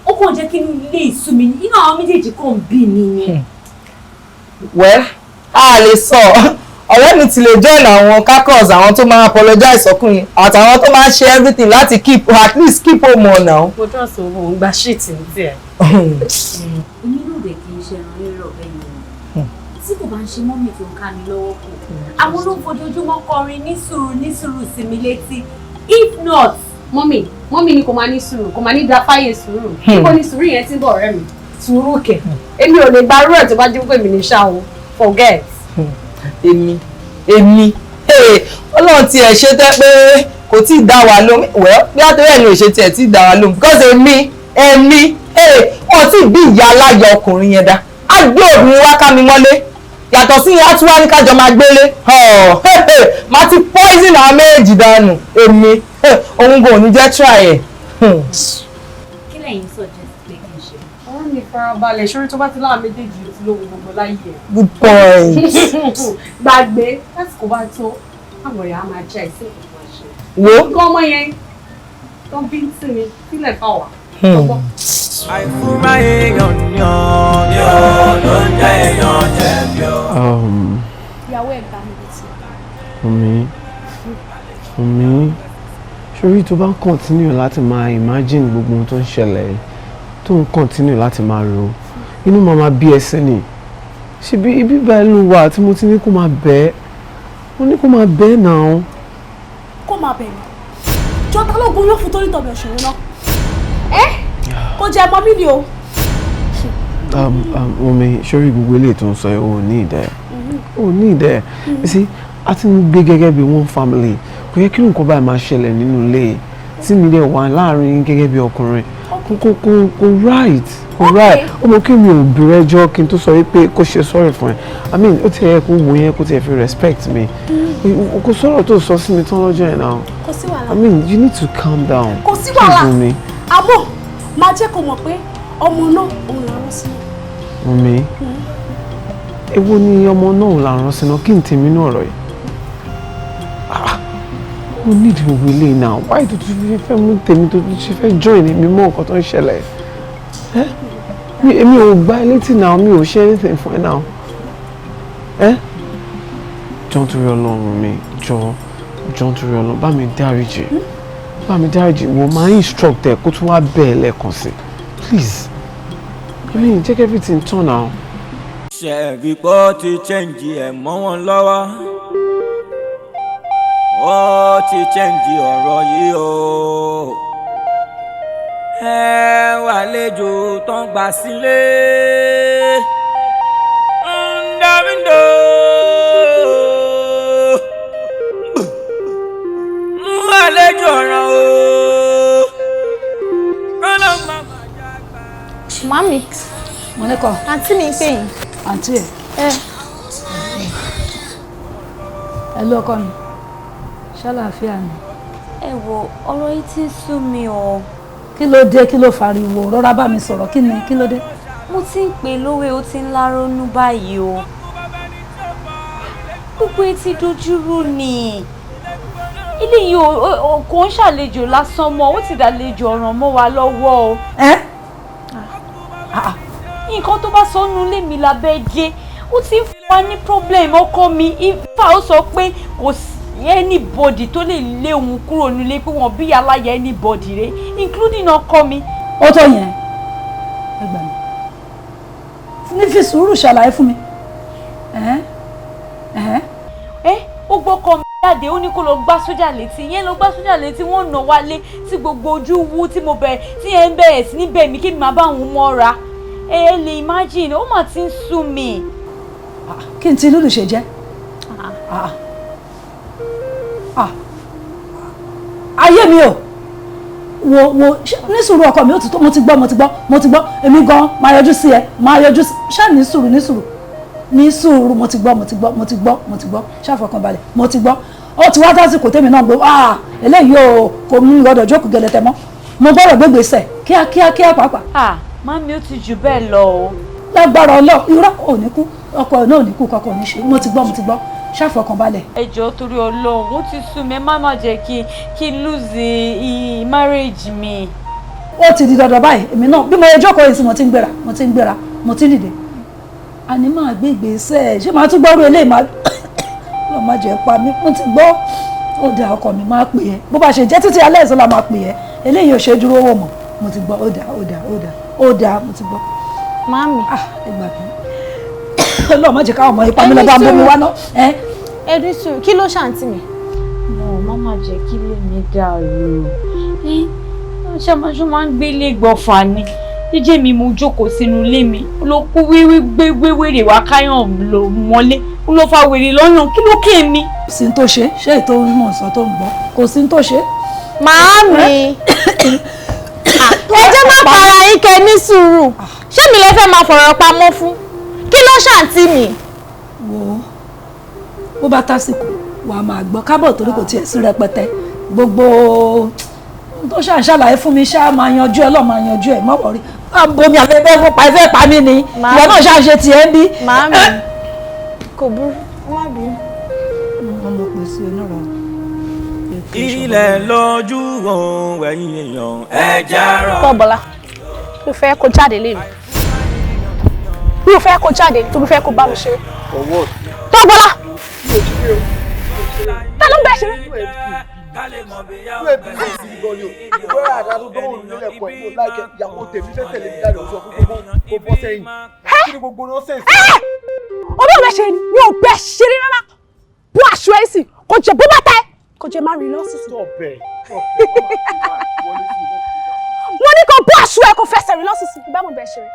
ó kàn jẹ́ kí inú ilé ìsú mi, inú àwọn méjèèjì kàn bí mi ni. Well, a lè sọ, ọ̀rẹ́ mi ti lè join àwọn caucus, àwọn tó máa apologize ọkùnrin àtàwọn tó máa ṣe everything láti keep, at least keep home on now. Mo trust òun, òun gba shit ní tiẹ̀. Èmi náà dẹ̀ kì í ṣe ẹran rírọ̀ bẹ́ẹ̀ yẹn. Tí kò bá ń ṣe mummy tó ń ká mi lọ́wọ́ kù, àwọn ló ń fojoojúmọ́ kọrin ní sùúrù ní sùúrù sí mi létí. If not. Mummy ni kò máa ní sùúrù, kò máa ní da fáyé sùúrù. Níbo ni sùúrù yẹn ti ń bọ̀, ọ̀rẹ́ mi? Sùúrù kẹ̀. Èmi ò lè gba irú ẹ̀ tó bá jẹ́ pé mi ní ṣá o. Forget. Èmi Ọlọ́run tiẹ̀ ṣe tẹ́ pé kò tí ì dá wa lóhùn. Well, bí àtẹ́rẹ́ ni ò ṣe tiẹ̀ tí ì dá wa lóhùn, because èmi wọ́n ti bí ìyá aláya ọkùnrin yẹn dá. Á gbé obìnrin wá ká mi mọ́lé. Yàtọ̀ sí ìyá tí wàá ní kájọ máa gbélé. Màá ti poison àwọn méjì dànù. Èmi òun kò ní jẹ́ try ẹ̀. Kí lẹ̀yin suggest pé kí n ṣe? Ọ̀rẹ́ mi, farabalẹ̀, ṣorí tó bá ti láwọn méjèèjì tí lówó gbogbo láyé ẹ̀. Good point. Gbàgbé, lásìkò bá tó, àwọn ọ̀rẹ́ á máa jẹ́ ìsìn ìkọ̀kọ̀ máa ṣe. Wo. Nǹkan ọmọ yẹn tó ń bí sí mi sílẹ̀ fáwà. Àìfúnra èèyàn ni ọ́ ni ọ́ ló ń jẹ́ èèyàn jẹ̀bi ọ́. Ìyàwó ẹ̀ gbà mí létí. Wunmi, Wunmi, ṣorí tó bá ń continue láti máa imagine gbogbo ohun tó ń ṣẹlẹ̀, tó ń continue láti máa ro, inú máa máa bí ẹsẹ̀ ni. Ṣebí ibi báyìí ló wà tí mo ti ní kó máa bẹ̀ ẹ́, mo ní kó máa bẹ̀ ẹ́ náà. Kó máa bẹ̀ mí. Jọta lóògùn yóò fún torí tọ̀bẹ̀ òṣèré náà. Ẹ́ kò jẹ́ ẹmọ mi ni o. Wunmi, ṣorí gbogbo eléyìí tó ń sọ yìí, ò ní ìdẹ́, ò ní ìdẹ́. You see, a ti ń gbé gẹ́gẹ́ bí one family. Kò yẹ kí nǹkan báyìí máa ṣẹlẹ̀ nínú ilé tí mi dẹ̀ wà láàrin gẹ́gẹ́ bí ọkùnrin. Kò right, kò right. Ó mọ kí mi ò bẹ̀rẹ̀ ẹjọ́ kí n tó sọ wípé kó ṣe sorry fún ẹ. I mean, ó ti yẹ kó wò yẹn kó tiẹ̀ fi respect mi. Kò sọ̀rọ̀ tó sọ sí mi tán lọ́jọ́ yẹn náà. Kò sí wàhálà. I mean, you need to calm down. Kò sí wàhálà. Please, Wunmi. Àmọ́ máa jẹ́ kó mọ̀ pé ọmọ náà òun là ń rán sínú. Wunmi, èwo ni ọmọ náà là ń rán sínú? Kí n tèmi náà ọ̀rọ̀ yìí? Mo need gbogbo ilé náà. Why tó tún fi fẹ́ mú tèmi, tó tún ṣe fẹ́ join èmi mọ́ nǹkan tó ń ṣẹlẹ̀? Èmi ò gbá ẹ létí náà, mi ò ṣe anything fún ẹ náà. Jọ̀ọ́ nítorí Ọlọ́run mi, jọ̀ọ́, jọ̀ọ́ nítorí Ọlọ́run, bá mi dáríjì. Bá mi dáríjì, wọ́n máa instruct ẹ kó tún wá bẹ́ẹ̀ lẹ́ẹ̀kan sí. Please. I mean, take everything turn now. Ṣe rí pé ó ti change ẹ̀ mọ́ wọn lọ́wọ́? Ó ti change ọ̀rọ̀ yìí o. Ẹ wà lẹ́jọ́ tó ń gbà sílé. Ndàmídò. Àlejò ọ̀ràn o. Kọ́lọ́ máa Mami. Mo ní kọ́. Àǹtí mi ń pè yín. Àǹtí ẹ̀. Ẹ. Ẹ ló ọkọ mi. Ṣàlàáfíà ni. Ẹ wo, ọ̀rọ̀ yìí ti ń sú mi o. Kí ló dé? Kí ló fariwo? Rọra bá mi sọ̀rọ̀. Kí ni? Kí ló dé? Mo ti ń pè lówe, ó ti ń láronú báyìí o. Gbogbo etí dojúrú ni. Eléyìí kò ń ṣàlejò lásán mọ́, ó ti dàlejò ọ̀ràn mọ́ wa lọ́wọ́ o. Ẹ́ nǹkan tó bá sọnù lé mi lábẹ́ gé, ó ti ń fún wa ní problem. Ọkọ mi ifá, ó sọ pé kò sí anybody tó lè lé òun kúrò nílé, pé wọ́n bí aláya anybody rẹ̀, including ọkọ mi. Ó tó yẹn, ẹ gbà mí ní fi sùúrù ṣàlàyé fún mi. Ẹ̀hẹ́n, ẹ̀hẹ́n. Ó gbọ́kọ mi jáde, ó ní kó lọ gbá sójà létí. Ìyẹn lọ gbá sójà létí, wọ́n nà wálé tí gbogbo ojú wú tí mo bẹ̀rẹ̀ tí yẹn ń bẹ̀rẹ̀ sí ní bẹ̀ mí kí mi máa bá òun mọ́ra. Ẹ lè imagine, ó mà ti ń sú mi. Kí n ti lúlù ṣe jẹ́? Ah. Ah. Ayé mi o, wo wo, ní sùúrù ọkọ mi, ó ti tó. Mo ti gbọ́, mo ti gbọ́, mo ti gbọ́. Èmi gan máa yọjú sí ẹ, máa yọjú sí ṣáà. Ní sùúrù, ní sùúrù, ní sùúrù. Mo ti gbọ́, mo ti gbọ́, mo ti gbọ́, mo ti gbọ́. Ṣàfọkànbalẹ̀, mo ti gbọ́. Ó ti wá tásìkò tèmi náà gbé. Ah, eléyìí o, kò mú gbọ́dọ̀ jókòó gẹlẹtẹ mọ́, mo gbọ́dọ̀ gbégbèsè kíá kíá kíá pàápàá. Ah, mami, ó ti jù bẹ́ẹ̀ lọ o. Lágbára Ọlọ́run, irọ́ ò ní kú, ọkọ náà ò ní kú, kọkọ ò ní ṣe. Mo ti gbọ́, mo ti gbọ́, ṣàfọkànbalẹ̀. Ẹ jọ̀ọ́, torí Ọlọ́run, ó ti sú mi. Ẹ má má jẹ́ kí n lose marriage mi. Ó ti di dandan báyìí. Èmi náà bí mo yẹ jókòó yìí sí, mo ti ń gbéra, mo ti ń gbéra, mo ti ń dìde. Àní máa gbé ìgbésẹ̀. Ṣé màá tún gbọ́rú eléyìí? Máa lọ má jẹ́ pa mí. Mo ti gbọ́, ó dà. Ọkọ mi, máa pè é bó bá ṣe jẹ́. Títí alẹ́ ìsọ́lá máa pè é. Eléyìí ò ṣe dúró wò mọ́. Mo ti gbọ́, ó dà, ó dà, ó dà, ó dà, mo ti gbọ́. Màámi. Ah, ẹ gbà mí. Ọlọ́run má jẹ́ káwọn ọmọ ipa mi lọ bá ń bomi wá náà. Ẹ ní sùúrù, kí ló ṣàǹtì mi? No, má má jẹ́ kí ilé mi dàrú. Ṣé máa ń gbélé gbọ̀fà ni? Jíjẹ́ mi, mo jókòó sínú ilé mi, ló kú wíwí gbé wèrè wá káyọ̀ ló mọ́lé, ó ló fa wèrè lọ́yàn. Kí ló kè mí? Kò sí ní tó ṣe. Ṣé ètò mọ̀ sọ tó ń gbọ́, kò sí ní tó ṣe. Màámi, ẹ jẹ́ má para yín, kẹ́ ní sùúrù. Ṣé mi lè fẹ́ máa fọ̀rọ̀ pamọ́ fún? Kí ló ṣàǹtì mi? Wo, bó bá tásìkò, wà á máa gbọ́ kábọ̀, torí kò tiẹ̀ sí rẹpẹtẹ. Gbogbo tó ṣàn ṣàlàyé fún mi, ṣáà máa yanjú ẹ lọ́ọ́, máa yanjú ẹ. Má worry. Á bomi àfẹ́fẹ́ fún pa, ẹfẹ́ pa mí ni. Ìwọ náà ṣáà ṣe tiẹ̀ ń bí. Màámi, kò burú, ẹ má bínú. Wọ́n mọ̀ pé sí onírọ̀. Ilẹ̀ lójú òun, ẹ̀yìn èèyàn, ẹja rọ̀. Tọ́bọ̀lá, mo fẹ́ kó jáde lẹ́nu. Mi ò fẹ́ kó jáde tó, mi fẹ́ kó bá mi ṣeré. Tọ́bọ̀lá, ta ló ń bẹ ṣeré? Ìwé àdá tó dánwò nílẹ̀ ẹ̀kọ́ ẹ̀ mo láìkẹ́ ìyàwó tèmi fẹ́ tẹ̀lé mi jáde, ó sọ fún gbogbo kó bọ́ sẹ́yìn. Kí ni gbogbo nonsense? Omi ò bẹ ṣeré ni, mi ò bẹ ṣeré rárá. Bó aṣọ ẹ̀ sì, kò jẹ bó bàtà ẹ̀, kò jẹ má rìn lọ́sísì. Mo ní kó bó aṣọ ẹ̀, kó fẹsẹ̀ rìn lọ́sísì, bá mo bẹ ṣeré.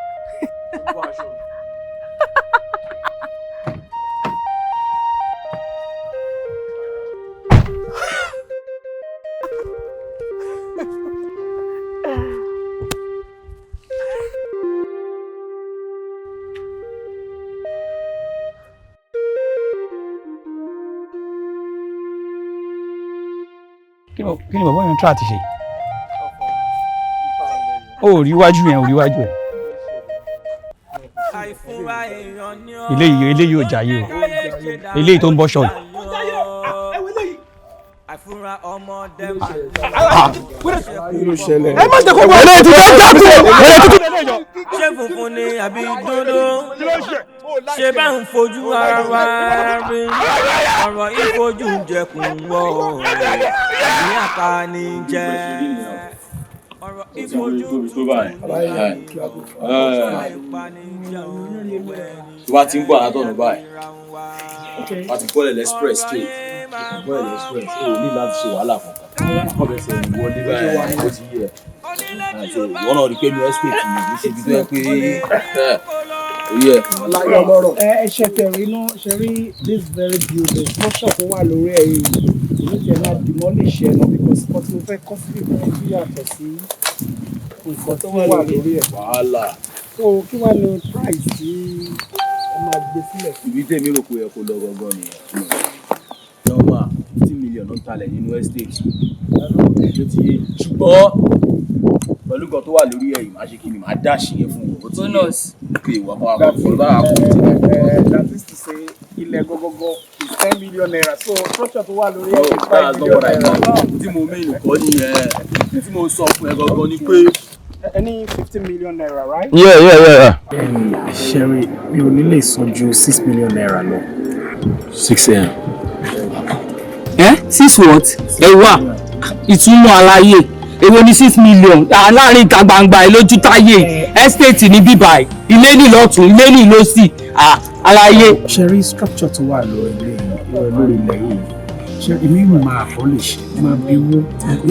Kí ni bàbá yẹn ń try àti ṣe? Ó rí iwájú yẹn, ò rí iwájú ẹ̀. Eléyìí ò jayé o, eléyìí tó ń bọ́ ṣọ́ọ̀lù. Ẹ má jẹ́ kó wọlé. Eléyìí ti fẹ́ jáde, eléyìí ti Ṣé funfun ni àbí dúdú? Ṣé bá ń fojú ara wa rí? Ọ̀rọ̀ ìfojú jẹkùn wọ̀ ní àpáni jẹ́. Ọ̀rọ̀ ìfojú tó báyìí, tó bá ti ń bọ̀ látọ̀nà báyìí, wá ti bọ́lẹ̀ express straight, bọ́lẹ̀ express, o ní láti ṣe wàhálà kankan, kọ́ bẹ́ẹ̀ sẹ́ wọlé báyìí, ó ti yẹ àti ìwọ náà rí pé ní estate yìí kì í ṣe ibi tó yẹ pé ó yẹ. Ẹ ẹ ṣe tẹ̀rí náà ṣe rí this very building, structure tó wà lórí ẹ̀ yìí, èmi tiẹ̀ máa demolish ẹ̀ náà, because nǹkan tí mo fẹ́ kọ́ sí ìgbà tó yàtọ̀ sí nǹkan tó wà lórí ẹ̀. Wàhálà. So kí wàá ní price tí ẹ máa gbé sílẹ̀? Ibi tèmi rò pé ẹ kó lọ gangan nìyẹn. Normal 50 million ló ń talẹ̀ nínú estate tó ti yé, ṣùgbọ́n pẹ̀lú nǹkan tó wà lórí ẹ̀ yìí, máa ṣe kí ni, máa dash yẹn fún wọn. Ó ti yé Bonus. Pé ìwà kan wà kó bá wà kó ti That is to say, ilẹ̀ gọ́gọ́gọ́ is ₦10 million, so structure tó wà lórí No, ẹ̀ is five that's not million what I naira. meant. Tí mo mean kọ́ nìyẹn. Tí mo sọ fún ẹ gangan ni pé. Ẹ ní ₦50 million, right? Yeah. Sherry, mi ò ní lè san ju ₦6 million lọ. 6 m. Ẹ six what? Ẹ wà ìtumọ̀ àlàyé, èwo ni 6 million láàrin ìta gbangba ẹ lójú táyé estate ní bíbá ẹ, ilé ní lọ́tún, ilé ní lọ́sì, àlàyé. Sherry, structure tó wà lórí ilé yìí, lórí ilẹ̀ yìí, ṣé èmi máa abolish, máa bí wó.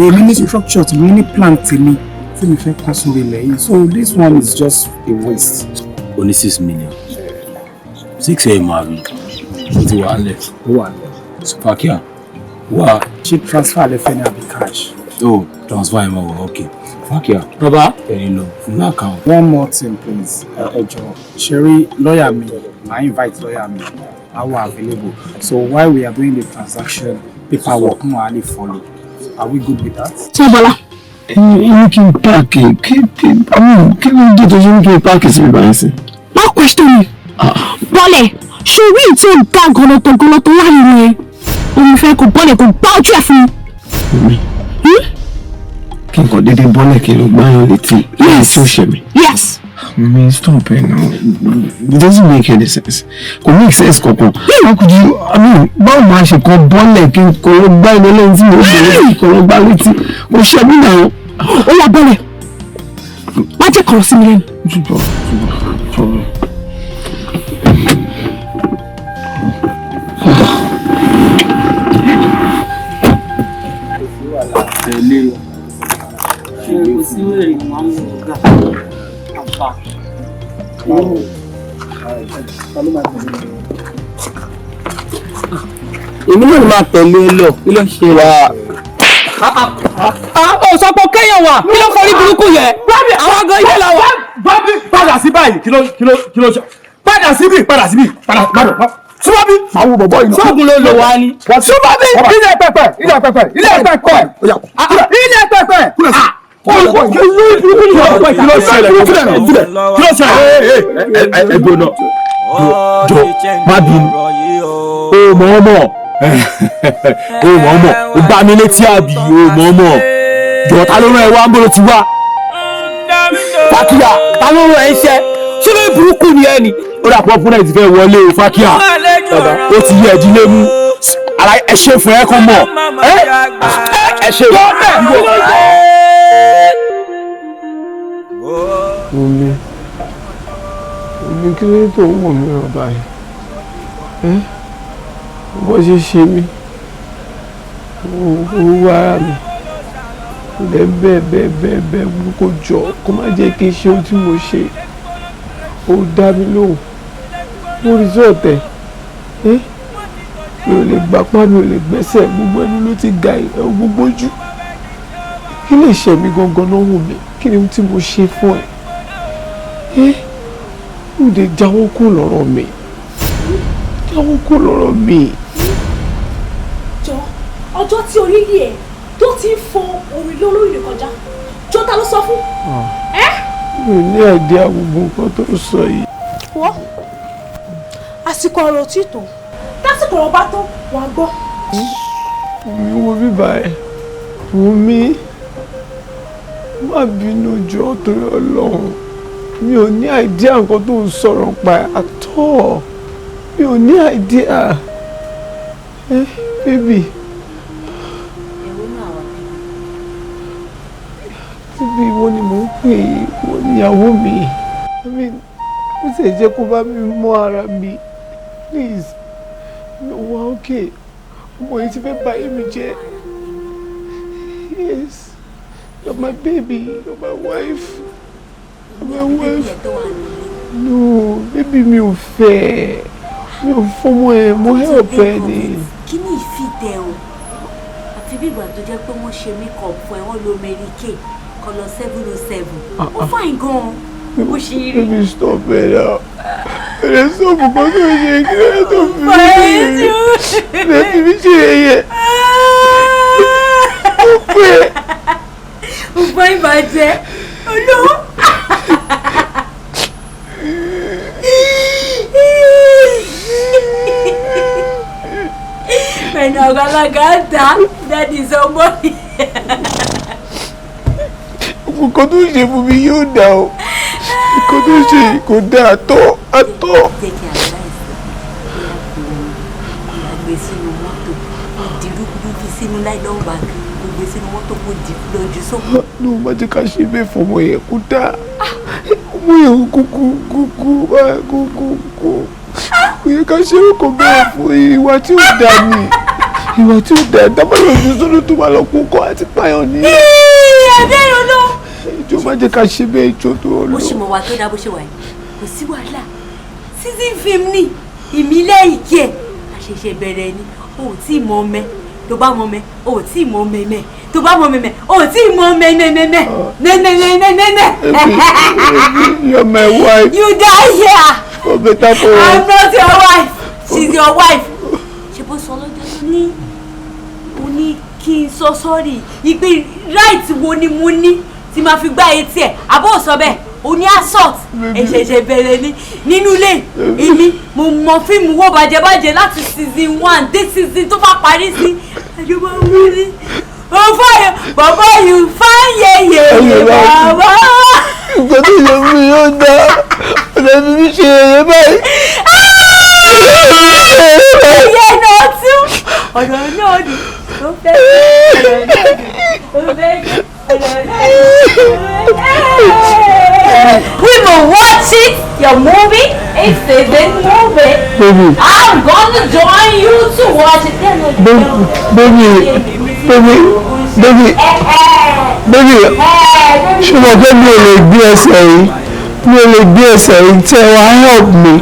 Èmi ní structure tí mi ní, plan tèmi tí mi fẹ́ kọ́ sórí ilẹ̀ yìí, so this one is just a waste. O ní 6 million, 6 m àbí? O ti wà á lẹ̀? Ó wà lẹ̀. Fakia wà. Ṣé transfer lẹ fẹ́ ni àbí cash? Oh, transfer ẹ̀ máa wọ̀, ok. Fakia. Bàbá. Ẹ̀yin lọ fún account. One more thing, please. Ẹ jọ̀ọ́, ṣe rí lọ́ọ̀yà mi, màá invite lọ́ọ̀yà mi, á wà available, so while we are doing the transaction, paperwork náà á lè follow. Are we good with that? Ṣé Bọ́lá? Ẹni kí n park, kí àwọn kí ló dé tó ṣe ní kí n park síbi báyìí sí? Má question mi. Bọ́lẹ̀, ṣorí tí ó ga gọlọtọ gọlọtọ láàrin yẹn. Òun fẹ́ kó bọ́lẹ̀, kó gbá ojú ẹ̀ fún mi. Kí n kàn déédéé bọ́lẹ̀, kí n lọ gbáyàn létí láì sí òṣè mi? Yes. Mi, stop it now. It doesn't make any sense. Kò make sense kankan. How could you, I mean, báwo máa ṣe kan bọ́lẹ̀ kí n kò lọ gbá iná lẹ́yìn tí mo ṣe létí, kò lọ gbá létí? Kò ṣe mí náà. Ó yá, bọ́lẹ̀. Má jẹ́ kọ̀rọ̀ sí mi lẹ́nu. Túbọ̀ túbọ̀ túbọ̀. Tẹ̀lé. Ṣé kò sí wèrè máa ń wọ ọ̀gá àbá? Ta ló máa tẹ̀lé mi? Èmi náà máa tẹ̀lé e lọ, kí ló ń ṣe wá? Ó sọ pé kéèyàn wà, kí ló kọrí burúkú yẹn? Àwọn agan ilé la wà. Bábí, padà sí báyìí, kí ló ṣe? Padà síbí, padà síbí, padà padà. Súnmọ́ bí. Máa wo bọ̀bọ̀ yìí náà. Ṣóògùn ló lò wá ni. Súnmọ́ bí, ilé pẹpẹ, ilé pẹpẹ, ilé pẹpẹ, ilé pẹpẹ. Kí ló ṣẹlẹ̀? Kí ló ṣẹlẹ̀? Ẹ gbóná. Jọ, má bínú. O mọ̀ ọ́ mọ̀. O mọ̀ ọ́ mọ̀. O gbá mi létí àbí? O mọ̀ ọ́ mọ̀. Jọ, ta ló rán ẹ wá? Ń bolo ti wá? Fákíyà, ta ló rán ẹ iṣẹ́? Ṣé lórí burúkú ni ẹ ni? Ó dà pọ̀ fúnra ẹ̀ ti fẹ́ wọlé o, Fákíyà. Ó ti yẹ ẹ̀dín lé mú. Ara ẹ ṣe fún ẹ kàn mọ̀. Ẹ ṣe. Omi, omi, kí ló dé tó ń wò mí ràn báyìí? Ẹ́ bó ṣe ṣe mí, owó ara mi lẹ bẹ́ẹ̀ bẹ́ẹ̀ bẹ́ẹ̀ bẹ́ẹ̀, kó jọ kó má jẹ́ kí n ṣe ohun tí mo ṣe. Ó dá mi lóhùn, mo resort ẹ̀. Ẹ́ mi ò lè gbapá, mi ò lè gbẹ́sẹ̀, gbogbo ẹnu ló ti ga ẹ̀, gbogbo ojú. Kí lè ṣe mí gangan náà wù mí? Kí ni ohun tí mo ṣe fún ẹ? Ẹ́ ó lè jáwọ́ kó lọ́rọ̀ mi, jáwọ́ kó lọ́rọ̀ mi. Jọ, ọjọ́ tí orí yìí ẹ̀ tó ti ń fọ orí lórí rẹ̀ kọjá, jọ, ta ló sọ fún? Ẹ́. Mi ò ní idea gbogbo nǹkan tó ń sọ yìí. Wọ́n àsìkò ọ̀rọ̀ ò tí tó, tásìkò ọ̀rọ̀ bá tó, wàá gbọ́. Mi wo bíbá ẹ, Wùmí, má bínú, jọ, torí Ọlọ́run, mi ò ní idea nǹkan tó ń sọ̀rọ̀ pa ẹ̀ at all. Mi ò ní idea. Ẹ baby, baby, ìwọ ni mò ń pè é, ìwọ ni ìyàwó mi. I mean, ó sì jẹ́ kó bá mi mọ́ ara mi, please. Mi ò wá okay. Ọmọ yìí ti fẹ́ bà ayé mi jẹ́. Yes, you're my baby, you're my wife, you're my wife. No, baby, mi ò fẹ́, mi ò fọmọ ẹ, mo help ẹ ni. Kí ni ìfìtẹ̀ o? Àfi bí ìgbà tó jẹ́ pé wọ́n ṣe makeup fún ẹ, wọ́n lo Mary Kay colour 707. Ó fine gan-an bó ṣe rí. Baby, stop it now. Ẹ sọ fún kan tó ṣe, kí ló tó fi mí ṣe lè fi mí ṣe yẹ̀yẹ́. Ó pé. Ó fine ìbàjẹ́ olówó. Pẹ̀lú àgbàlagbà ń ta dáàdi sọmọ. Nǹkan tó ṣe fún mi yóò dà o. Nǹkan tó ṣe yìí kò dáa àtọ́ àtọ́. Jẹ́ kí advice bóyá kò gbé sínú mọ́tò, kò dìrúkú fi sínú nylon bag, kò gbé sínú mọ́tò, kò dì lójú sókè. Ní o má jẹ́ ká ṣe bẹ́ẹ̀ fọmọ yẹn, kó dáa. Ọmọ yẹn kúkú kúkú kúkú kú. Kò yẹ ká ṣe é, kò bẹ́ẹ̀ fún ìwà tí ò dáa ni, ìwà tí ò dáa. Dábàá yóò sọ́dọ̀ tó máa lọ kó kọ́ àti pààyàn ní. Ẹ̀ẹ́dẹ́rùn ló. Ìjọ má jẹ́ ká ṣe bẹ́ẹ̀, ìjọ tó lọ. Ó ṣì mọ̀ wá tó dá bó ṣe wà yìí, kò sí wàhálà. Season film ni ìmílẹ̀ ìkí ẹ̀ àṣẹ̀ṣẹ̀ bẹ̀rẹ̀ ni. O ò tí ì mọ ọmẹ tó bá mọ ọmẹ, o ò tí ì mọ mẹmẹ tó bá mọ mẹmẹ, o ò tí ì mọ mẹmẹmẹmẹ mẹmẹmẹmẹmẹ. You're my wife. You die here. For better for worse. I'm not your wife. She's your wife. Ṣe bó sọ lọ́jọ́ tó ní o ní kí n sọ sọ́ọ̀rì ìpè right wo ni mo ní tí máa fi gbá etí ẹ̀? Àbó sọ bẹ́ẹ̀, o ní assault. Ẹ̀ṣẹ̀ṣẹ̀ bẹ̀rẹ̀ ni nínú ilé. Èmi mo mọ fíìmù wo bàjẹ́bàjẹ́ láti season 1 dé season tó bá parí sí. Àjọba wíri o fáyọ bàbá yìí fáyẹyẹ bàbá. Nǹkan tó yẹ fún mi yóò dá ọ̀nà mi fi ṣe ẹyẹ báyìí. Ẹyẹ náà tún ọ̀nà náà dùn ó fẹ́ ọ̀nà náà dùn ó fẹ́ ọ̀nà náà dùn. We will watch it, your movie. It's season movie. Baby. I'm gonna join you to watch it. Baby, baby, baby, baby, ṣùgbọ́n pé mi ò lè gbé ẹsẹ̀ yìí, mi ò lè gbé ẹsẹ̀ yìí, tẹ́ wá help me.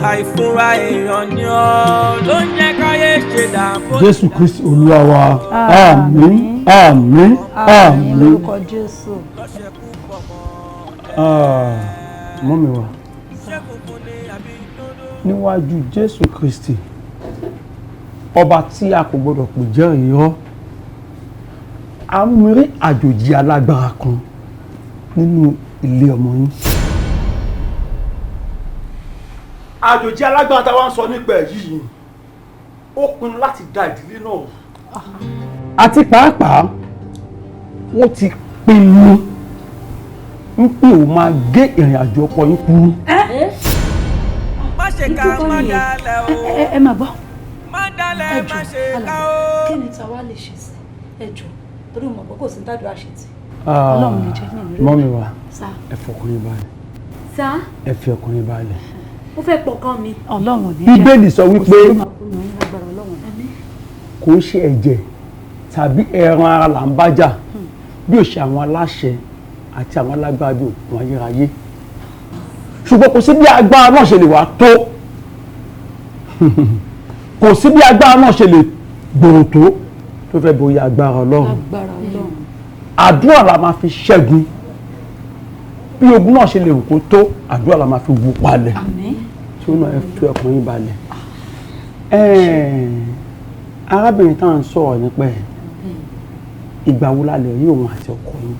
Àìfúnra èèyàn ni ọ́ ló ń jẹ́ káyé ṣe dàbò. Jésù Kristi Olúwa wa, àmín, àmín, àmín. Lórúkọ Jésù. Mọ́mi wa, níwájú Jésù Kristi, ọba tí a kò gbọdọ̀ pè jẹ́rìí irọ́, a mú rí àjòjì alágbára kan nínú ilé ọmọ yín. Àjòjì alágbára tá a wá ń sọ nípa ẹ̀ yìí, ó pinnu láti da ìdílé náà rú. Àti pàápàá wọ́n ti pinnu ń pè ó máa gé ìrìn àjò ọkọ yín kúrú. Má ṣe ká má dalẹ̀ o. Ẹ máa gbọ́. Má dalẹ̀, Ẹ má jọ̀ọ́, ṣe ká alàgbà, o. kí ni tàwa lè ṣe sí? Ẹ jọ̀ọ́, torí mo mọ̀ pé kò sí ní tàdúrà ṣe tì. Ọlọ́run ní jẹ́ ní ìrírí. Mọ́mi wa, Sá. ẹ fọkàn yín balẹ̀. Sá. Ẹ fi ọkàn yín balẹ̀. Ó fẹ́ pọkàn mi. Ọlọ́run ní jẹ́. Bíbélì sọ wípé kò ń ṣe ẹ̀jẹ̀ tàbí ẹran ara là ń bá jà, bí ó ṣe àwọn aláṣẹ àti àwọn alágbára bí òkun ayérayé. Ṣùgbọ́n kò sí bí agbára náà ṣe lè wá tó, kò sí bí agbára náà ṣe lè gbòòrò tó tó fẹ́ borí agbára Ọlọ́run. Agbára Ọlọ́run. Àdúrà la máa fi ṣẹ́gun. Bí ogun náà ṣe lè wù kó tó, àdúrà la máa fi wù palẹ̀. Tí ó náà ẹ fi ọkàn yín balẹ̀. Arábìnrin tá à ń sọ̀rọ̀ nípa ẹ̀, ìgbà wo la lè rí òun àti ọkọ yín?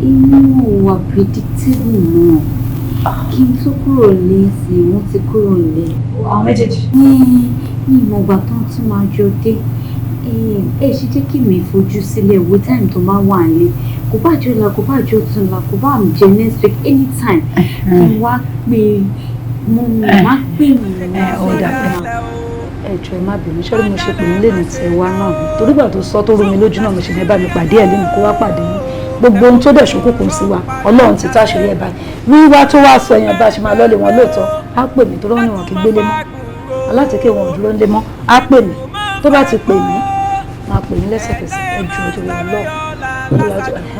Inú ò wà predictable mọ́. Kí n tó kúrò lé sí, wọ́n ti kúrò lé. Àwọn méjèèjì. Ní ìmọ̀ ìgbà tó ń tún máa jọ dé. Ẹ ṣe jẹ́ kí mi fojú sílẹ̀ wo time tó máa wà nílé. Kò bá jọ la, kò bá jọ tún la, kò bá jẹ next week, anytime. Kí n wá pé mo má pè mí. Ẹ ó dà bẹ́ẹ̀. Ẹ jọ̀ọ́, ẹ má bínú, ṣé mo ṣe pè ní lèmi tí ẹ wá náà, torí gbà tó sọ tó rú mi lójú náà mo ṣe ní ẹ bá mi pàdé ẹ lẹ́nu kó wá pàdé yín. Gbogbo ohun tó dẹ̀ ṣókùnkùn sí wa, Ọlọ́run ti táṣìírí ẹ̀ báyìí. Wíwá tó wá sọ yẹn, bá ṣe máa lọ́lé wọn lóòótọ́, á pè mí, torí wọn ní wọn kì í gbélé mọ́, alátìkè wọn ò dúró ńlé mọ́. Á pè mí, tó bá ti pè mí, máa pè mí lẹ́sẹ̀kẹsẹ̀. Ẹ jọ̀ọ́, torí Ọlọ́run,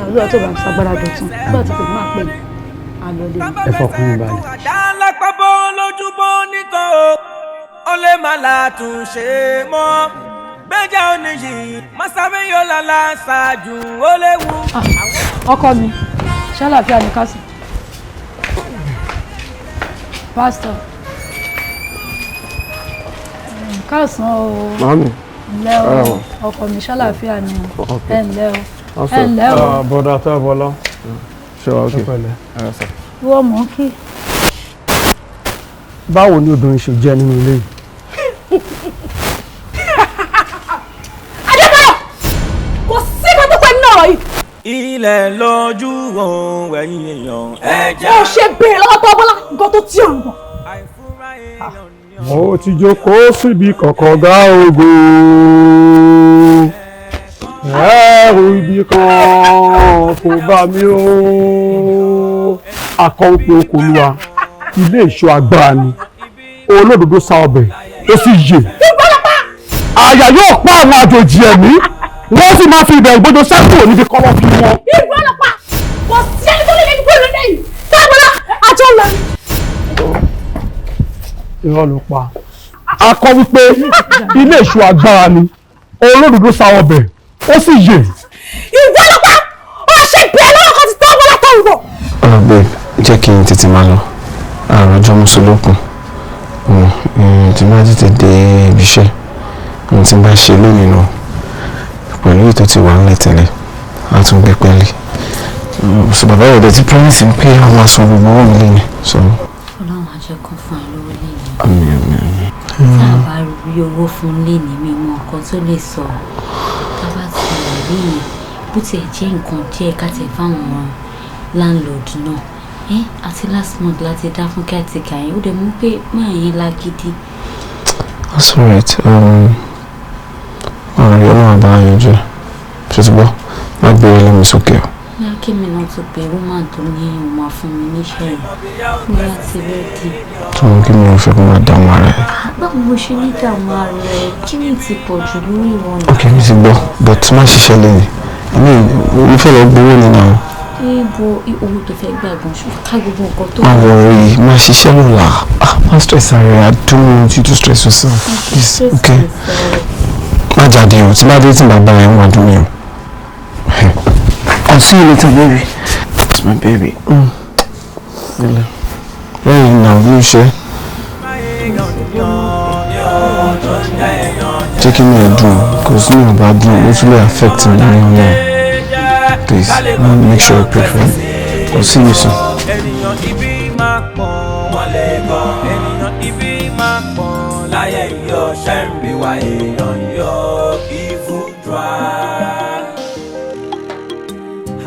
Olúwa tó bá ń sagbára dọ̀tun, tó bá ti pè mí, máa pè mí, á lọ lé mi. Ẹ fọkàn yín balẹ̀. Àdálápàbọ̀ lójúbọ̀ nìkan o, ó lè má látúnṣe mọ́. Gbẹ́jà oníyì masáfẹ́yọ́ lálá ṣáájú, ó léwu. Ọkọ mi, ṣàlàfíà ní kásì. Pásítọ̀, káàsán o. Màámi. Ǹlẹ́ o, ọkọ mi, ṣàlàfíà ni o? Ẹ ǹlẹ́ o, ẹ ǹlẹ́ o. Bọ́dà tó bọ́lá. Ṣé wàá okay? Ẹ pẹ̀lẹ́. Wọ́n mọ̀ kí. Báwo ni obìnrin ṣe jẹ́ nínú ilé yìí? Adébáyọ̀, kò sí nǹkan tó pẹ́ nínú ọ̀rọ̀ yìí. Ilẹ̀ lójú òun ẹ̀yìn èèyàn ẹja. Ó ṣe béèrè lọ́wọ́ tó bọ́lá nǹkan tó tí ọ̀run bọ̀. Mo ti jókòó síbi kọ̀kọ̀ gá ògo, ẹ̀rù ibi kan Kò bá mi ooo. Akọ wípé oko Olúwa ilé ìṣọ́ agbára ni, olódodo sá ọbẹ̀ ó sì yè. Àyà yóò pa àwọn àjòjì ẹ̀mí, wọ́n sì máa fi ìbẹ̀rù gbójú sá kúrò níbi kọ́lọ́fín wọn. Ìwọ ọlọ́pàá, kò sí ẹni tó lè lẹ́nu kúrò lóde yìí. Tábọ̀lá àjọ lọ. Irọ́ ló pa. Akọ wípé ilé ìṣọ́ agbára ni, olódodo sá ọbẹ̀ ó sì yè. Ìwọ ọlọ́pàá, ó ṣe bẹ́ẹ̀ lọ́wọ́ kan ti Tábọ̀lá tó ń bọ̀. Oh babe, jẹ́ kí n tètè máa lọ. Àrùn ọjọ́ mùsùlùkùn. Tí bá tètè dé ibi iṣẹ́, ohun tí n bá ṣe lónìí náà pẹ̀lú ètò tí wà ńlẹ̀ tẹ́lẹ̀, á tún gbé pẹ́ẹ́lí. So bàbá rẹ̀ dẹ̀ ti promise mi pé àwọn máa san gbogbo owó mi lónìí. So. Ọlọ́run á jẹ́ kán fún ẹ lówó lénìí. Àmín, àmín, àmín. Tá a bá rí owó fún lénìí, mi mọ nǹkan tó lè sọ. Tá a bá ti rí yẹn, bó tiẹ̀ jẹ́ nǹkan díẹ̀ ká tẹ̀ fáwọn landlord náà. Àti last month láti dá fún caretaker yẹn, ó dẹ̀ mú pé máa yẹn lágídí. That's alright. Ọ̀rọ̀ yóò máa bá a yanjú. Ṣé ti gbọ́? Má gbé ẹlẹ́mi sókè o. Ní akémi náà tó pé woman tó ní òun máa fún mi níṣẹ́ rẹ̀ bóyá ti rẹ́dí. Tọ́mọ kí mi ò fẹ́ kó máa dààmú ara ẹ̀. Báwo mo ṣe ní dààmú ara ẹ̀? Kí ni ti pọ̀ jù lórí ìwọ náà? Ok, mi ti gbọ́, but má ṣiṣẹ́ lẹ́yìn. I mean, mo fẹ́ lọ gbowó ni náà. Ibo owó tó fẹ́ gbà gan ṣó ká gbogbo nǹkan tó. Má worry, má ṣiṣẹ́ lọ́la. Ah, má stress ara ẹ̀, I don't want you to stress yourself. Please, okay? Má jáde o, tí bá dé tí bàbá ẹ̀ ń wá dùn mí o. I'll see you later, baby. It's my baby. Lẹ́yìn náà, ló ń ṣe. Jẹ́ kí mi ò dùn, cause mi ò bá dùn, ó tún lè affect mi láàrin ọ̀la. Please, make sure you pray for me. I'll see you soon. Ènìyàn ibi máa pọ̀ wọ́n lè gan. Ènìyàn ibi máa pọ̀ láyé yọ ṣẹ́ǹbíwá èèyàn yọ ìfúdùá.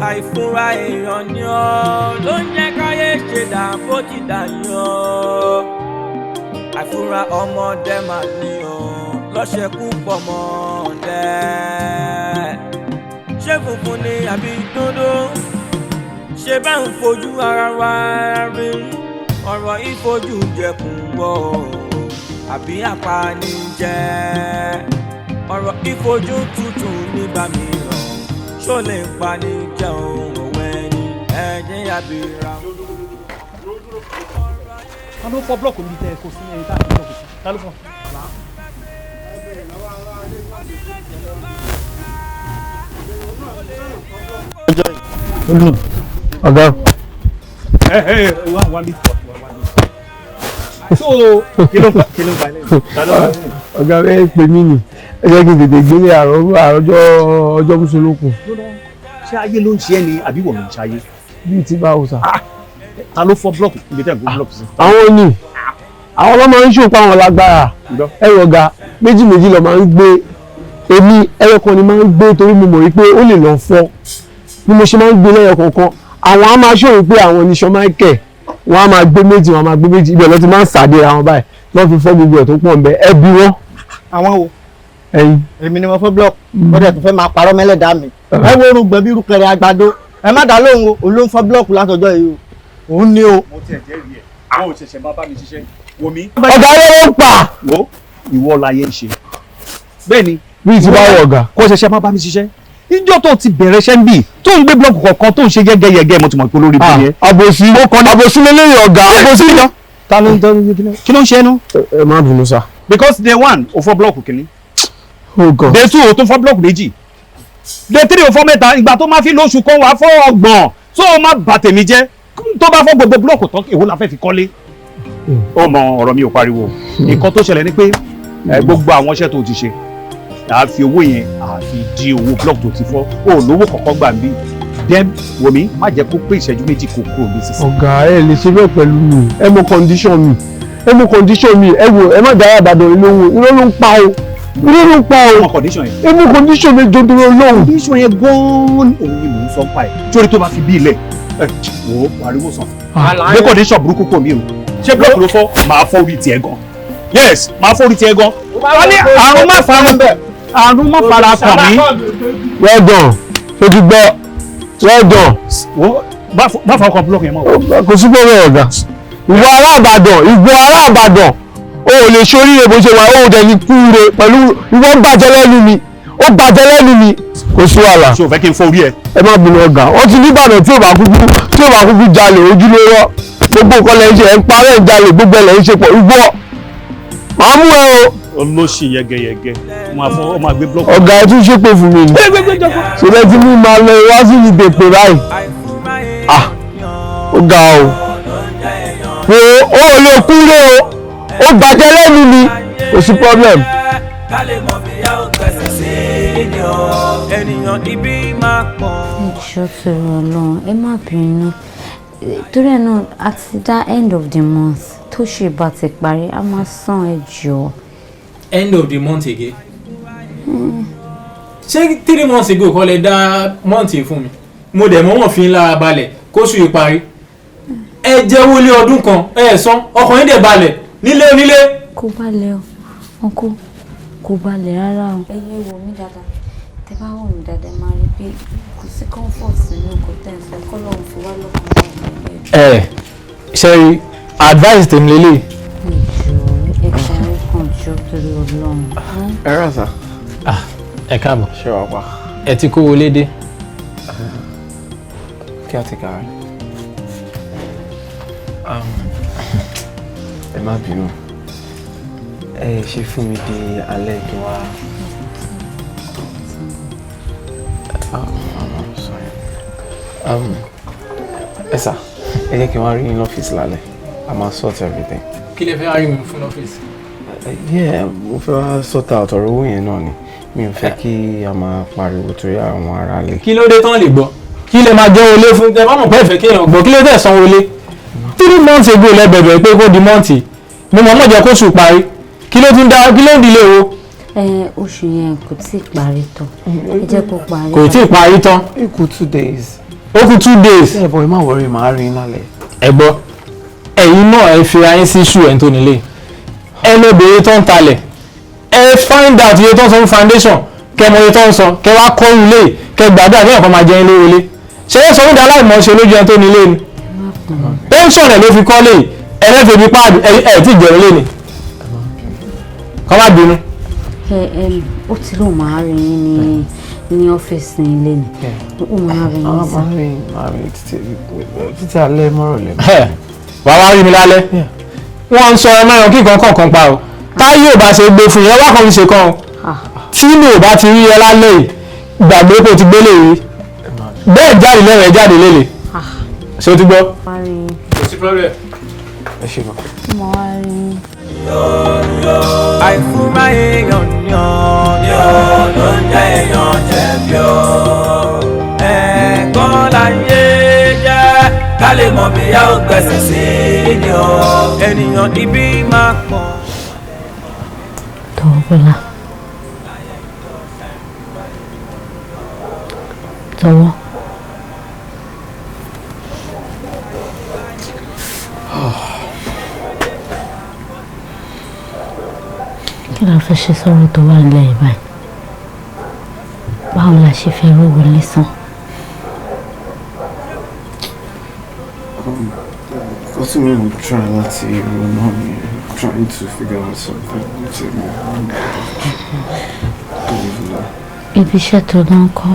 Àìfúnra èèyàn ni ọ́ ló ń jẹ́ káyé ṣe dà bó ti dà yọ. Àìfúnra ọmọdé máa ní ọ́ lọ́ṣẹ̀kú pọ̀ mọ́ ọ̀dẹ́. Ṣé funfun ni àbí dúdú? Ṣé bá ń fojú ara wa rí? Ọ̀rọ̀ ìfojú jẹkùn wọ̀ àbí apanijẹ́. Ọ̀rọ̀ ìfojú tútù nígbà mìíràn ṣó lè pani jẹ́ òun òwe ni ẹ̀jẹ̀ àbíra. Ta ló fọ́ blọọkù níbi tẹ́ ẹ kó sí ẹni tá a fi blọọkù sí? Ta ló fọ́? Ọ̀gá. Ẹ wá wá bí wá bí. So kí ló ń fa ilé? Ọ̀gá ẹ pè mí nì, ẹ jẹ́ kí n tètè gbélé àròjọ ọjọ́ mùsùlùkù. Ṣé ayé ló ń ṣe ẹ́ ni àbí wọ́n ló ń ṣe ayé? Bíi ti báwo sà? Ta ló fọ́ blọọkù níbi tẹ́ ẹ̀ ń kó blọọkù sí? Àwọn ni àwọn ọlọ́mọ ń ṣòpá àwọn lágbára. Ẹ̀rọ ọ̀gá méjì méjì lọ máa ń gbé. Èmi ẹyọ kan ni máa ń gbé torí mo mọ̀ wípé ó lè lọ fọ́. Bí mo ṣe máa ń gbé lẹ́yọ kọ̀ọ̀kan, àwọn á máa ṣòro pé àwọn oníṣọ́ máa ń kẹ̀, wọ́n á máa gbé méjì, wọ́n á máa gbé méjì, ibẹ̀ lọ́ ti máa ń sàdéra wọn báyìí, lọ́ fi fọ́ gbogbo ẹ̀ tó pọ̀ ńbẹ, ẹ bí wọ́n. Àwọn wo? Ẹ̀yin. Èmi ni mo fọ́ blọọkù, ó dẹ̀ tún fẹ́ máa parọ́ mẹ́lẹ́dàá mi. Ẹ wo orun gbẹ̀bí irúkẹrẹ àgbàdo, ẹ má dá lóhùn o, òun ló ń fọ́ blọọkù látọjọ́ yìí o, òun ni o. Mo tiẹ̀ jẹ́rìí ẹ̀, wọ́n ò ṣẹ̀ṣẹ̀ máa bá mi ṣiṣẹ́. Wò mí. Ọ̀gá ló ń pa. Wo ìwọ láyé ń ṣe. Bẹ́ẹ̀ni. Bí ti bá wọ̀ ọ̀gá. Kó ṣẹ̀ṣẹ̀ máa bá mi ṣiṣẹ́. Ìjọ tó ti bẹ̀rẹ̀ iṣẹ́ ń bì tó ń gbé blọọkù kọ̀ọ̀kan tó ń ṣe yẹ́gẹ́yẹ́gẹ́ mo ti mọ̀ pé olórí bí yẹn. Àbòsí àbòsí lélẹ́yìn ọ̀gá àbòsí lọ. Ta ló ń tọ́ kí ló ń ṣe é nú? Ẹ má bínú sá. Because day one o fọ́ blọọkù kìíní. Oh God. Day two o tún fọ́ blọọkù méjì. Day three o fọ́ mẹ́ta, ìgbà tó máa fi lóṣù kan wàá fọ́ 30 tó o má bà tèmi jẹ́ tó bá fọ́ gbogbo blọọkù tán èwo la fẹ́ fi kọ́lé. Ó mọ ọ̀rọ̀ mi ò pariwo. Nǹkan tó ṣẹlẹ̀ ni pé gbogbo àwọn iṣẹ́ tó ti ṣe a fi owó yẹn a fi di owó block tó ti fọ́ o lówó kọ̀ọ̀kan gbà ń bí dem wò mí má jẹ́ kó pé ìṣẹ́jú méjì kò kúrò ní sísè. Ọ̀gá ẹ lè ṣe bẹ́ẹ̀ pẹ̀lú mi, ẹ mọ condition mi, ẹ mọ condition mi, ẹ wò ẹ má dára àbàdàn lówó, irọ́ ló ń pa o, irọ́ ló ń pa o. Ẹ mọ condition yẹn. Ẹ mọ condition mi jọdúró lóhùn. Condition yẹn gan-an òun ni mò ń sọ pa ẹ̀ torí tó bá fi bí ilẹ̀ ẹ wò ó pariwo sàn. Gbé condition burúkú kò mí o, ṣé block ló fọ́ màá fọ́ orí tiẹ̀ gan. Yes, màá fọ́ orí tiẹ̀ gan. Wọ́n ní àrùn má fara àrùn má fara kàn mí. Well done, ṣé ti gbọ́? Well done. Má fọwọ́ kan búlọ́ọ̀kì yẹn mọ́. Kò sí bọ́ọ̀rọ̀ ọ̀gá. Ìwọ ará Ìbàdàn, ìwọ ará Ìbàdàn, o ò lè ṣoríire bó ṣe wà, o ò dẹ̀ ní kúure pẹ̀lú ìwọ bàjẹ́ lẹ́nu mi, ó bàjẹ́ lẹ́nu mi. Kò sí wàhálà. Ṣé o fẹ́ kí n fọ́ orí ẹ? Ẹ má bínú ọ̀gá, wọ́n ti ní Ìbàdàn tí ò bá kúkú tí ò bá kúkú jalè ojúlówó. Gbogbo nǹkan lẹ́ ń ṣe, ẹ̀ ń parẹ́ ń jalè, gbogbo ẹ̀ lẹ́ ń ṣe pọ̀, ìwọ. Màá mú ẹ o. Olóṣì yẹgẹyẹgẹ, ó máa gbé blọọkì. Ọ̀gá ẹ tún ṣépè fún mi ni. Ṣé bẹ́ẹ̀ tí mi máa lọ wá sí ìdèpè báyìí? Ah, ó ga o. Wo ó lè kúrò o, ó bàjẹ́ lẹ́nu mi, kò sí problem. Ẹjọ́ tó rọ Ọlọ́run, ẹ má bínú. Torí ẹ̀ náà, a ti dá end of the month tó ṣe bá ti parí, a máa san, ẹjọ́. End of the month again? Ṣé 3 months ago kọ́ lẹ dá month yìí fún mi? Mo dẹ̀ mọ́ wọ́n fi ń lára balẹ̀ kóṣù yìí parí. Ẹ jẹ́wọ́ lé ọdún kan, ẹ san, ọkàn yín dẹ̀ balẹ̀ nílé onílé. Kò balẹ̀ o, uncle, kò balẹ̀ rárá o. Ẹ̀yin wò mí dáadáa, tẹ bá wò mí dáadáa, ẹ máa rí pé kò sí comfort nínú nǹkan tẹ́ ń sọ, kọ́ lóun fi wá lọ́kàn balẹ̀. Ẹ ṣe rí advice tèmi lélẹ̀. Ẹjọ́, ẹ kàn kàn jọ torí Ọlọ́run. Ẹ rà sá. Ẹ káàbọ̀. Ṣé wàá pa? Ẹ ti kó wọlé dé. Kí á ti kà á. Ẹ má bínú. Ẹ ṣe fún mi di alẹ́ kí wá. I'm sorry. Ẹ sà, ẹ jẹ́ kí n wá rí yín lọ́fíìsì lálẹ́. A máa sort everything. Kí lẹ fẹ́ rí mi fún lọ́fíìsì? Yeah, mo fẹ́ wá sort out ọ̀rọ̀ owó yẹn náà ni. Mi ò fẹ́ kí a máa pariwo torí àwọn aráalé. Kí ló dé tán lè gbọ́? Kí lè máa jẹ́ wọlé fún? Ẹ má mọ̀ pé ẹ̀fẹ̀ kéèyàn gbọ́. Kí ló dé san wọlé? 3 months ago lẹ bẹ̀bẹ̀ pé kó di month. Mo mọ̀ mọ̀ jẹ́ kóṣù parí. Kí ló tún dá? Kí ló ń dilé o? Ẹ oṣù yẹn kò tí ì parí tán, ẹ jẹ́ kó parí. Kò tí ì parí tán. Ó kù 2 days. Ó kù 2 days. Ẹ bọ̀, ẹ má worry, màá rí yín lálẹ́. Ẹ gbọ́, ẹ̀yin náà ẹ fi ra yín sí ṣù ẹ̀ tó nílé. Ẹ lọ bèrè tó ń talẹ̀. Ẹ find out iye tó ń san fún foundation. Kẹ mọ iye tó ń san. Kẹ wá kọ́ ilé. Kẹ gbàdúrà kí ọ̀kan máa jẹ yín lówó ilé. Ṣé ẹ sọ fún aláìmọ̀ ṣe lójú ẹni tó nílé ni? Pension ẹ̀ ló fi kọ́ lé. Ẹ fẹ́ fi páàdì ẹ tí ì jẹun lé ni. Kọ́ má bínú. Ẹ ẹ ó ti lóun máa rí yín ní ọ́fíìsì ilé ni, ó máa rí yín sí. Máa rí, máa rí títí alẹ́ mọ́rọ̀lẹ́. Wàá wá rí mi lálẹ́. Wọ́n ń sọ ẹ mẹ́rin kí nǹkan kọ̀ọ̀kan pa o. Táyé ò bá ṣe gbé fún yẹn wá kan fi ṣe kan o. Tí mi ò bá ti rí ẹ lálẹ́ yìí, gbàgbé kó o ti gbélé rí. Bẹ́ẹ̀ jáde lẹ́rẹ̀ẹ́ jáde lélẹ̀. Ṣé o ti gbọ́? Kò sí problem. Ẹ ṣe gan. Mo wá rí yín. Àìfúnra èèyàn ni ọ́ ló ń jẹ́ èèyàn jẹ̀bi ọ́. Ẹ̀ẹ̀kan láyé jẹ́ ká lè mọ̀ bí a ó gbẹ̀sẹ̀ sí ni ọ́. Ènìyàn ibi máa pọ̀. Tọwọ́ Bọ́lá. Tọwọ́. Kí la fẹ́ ṣe sọ̀rọ̀ tó wà nílẹ̀ yìí báyìí? Báwo la ṣe fẹ́ rówó ilé san? Nǹkan tí mo ń try láti ronú mi, trying to figure out something. Tí mo Ibi iṣẹ́ tó lọ ń kọ́,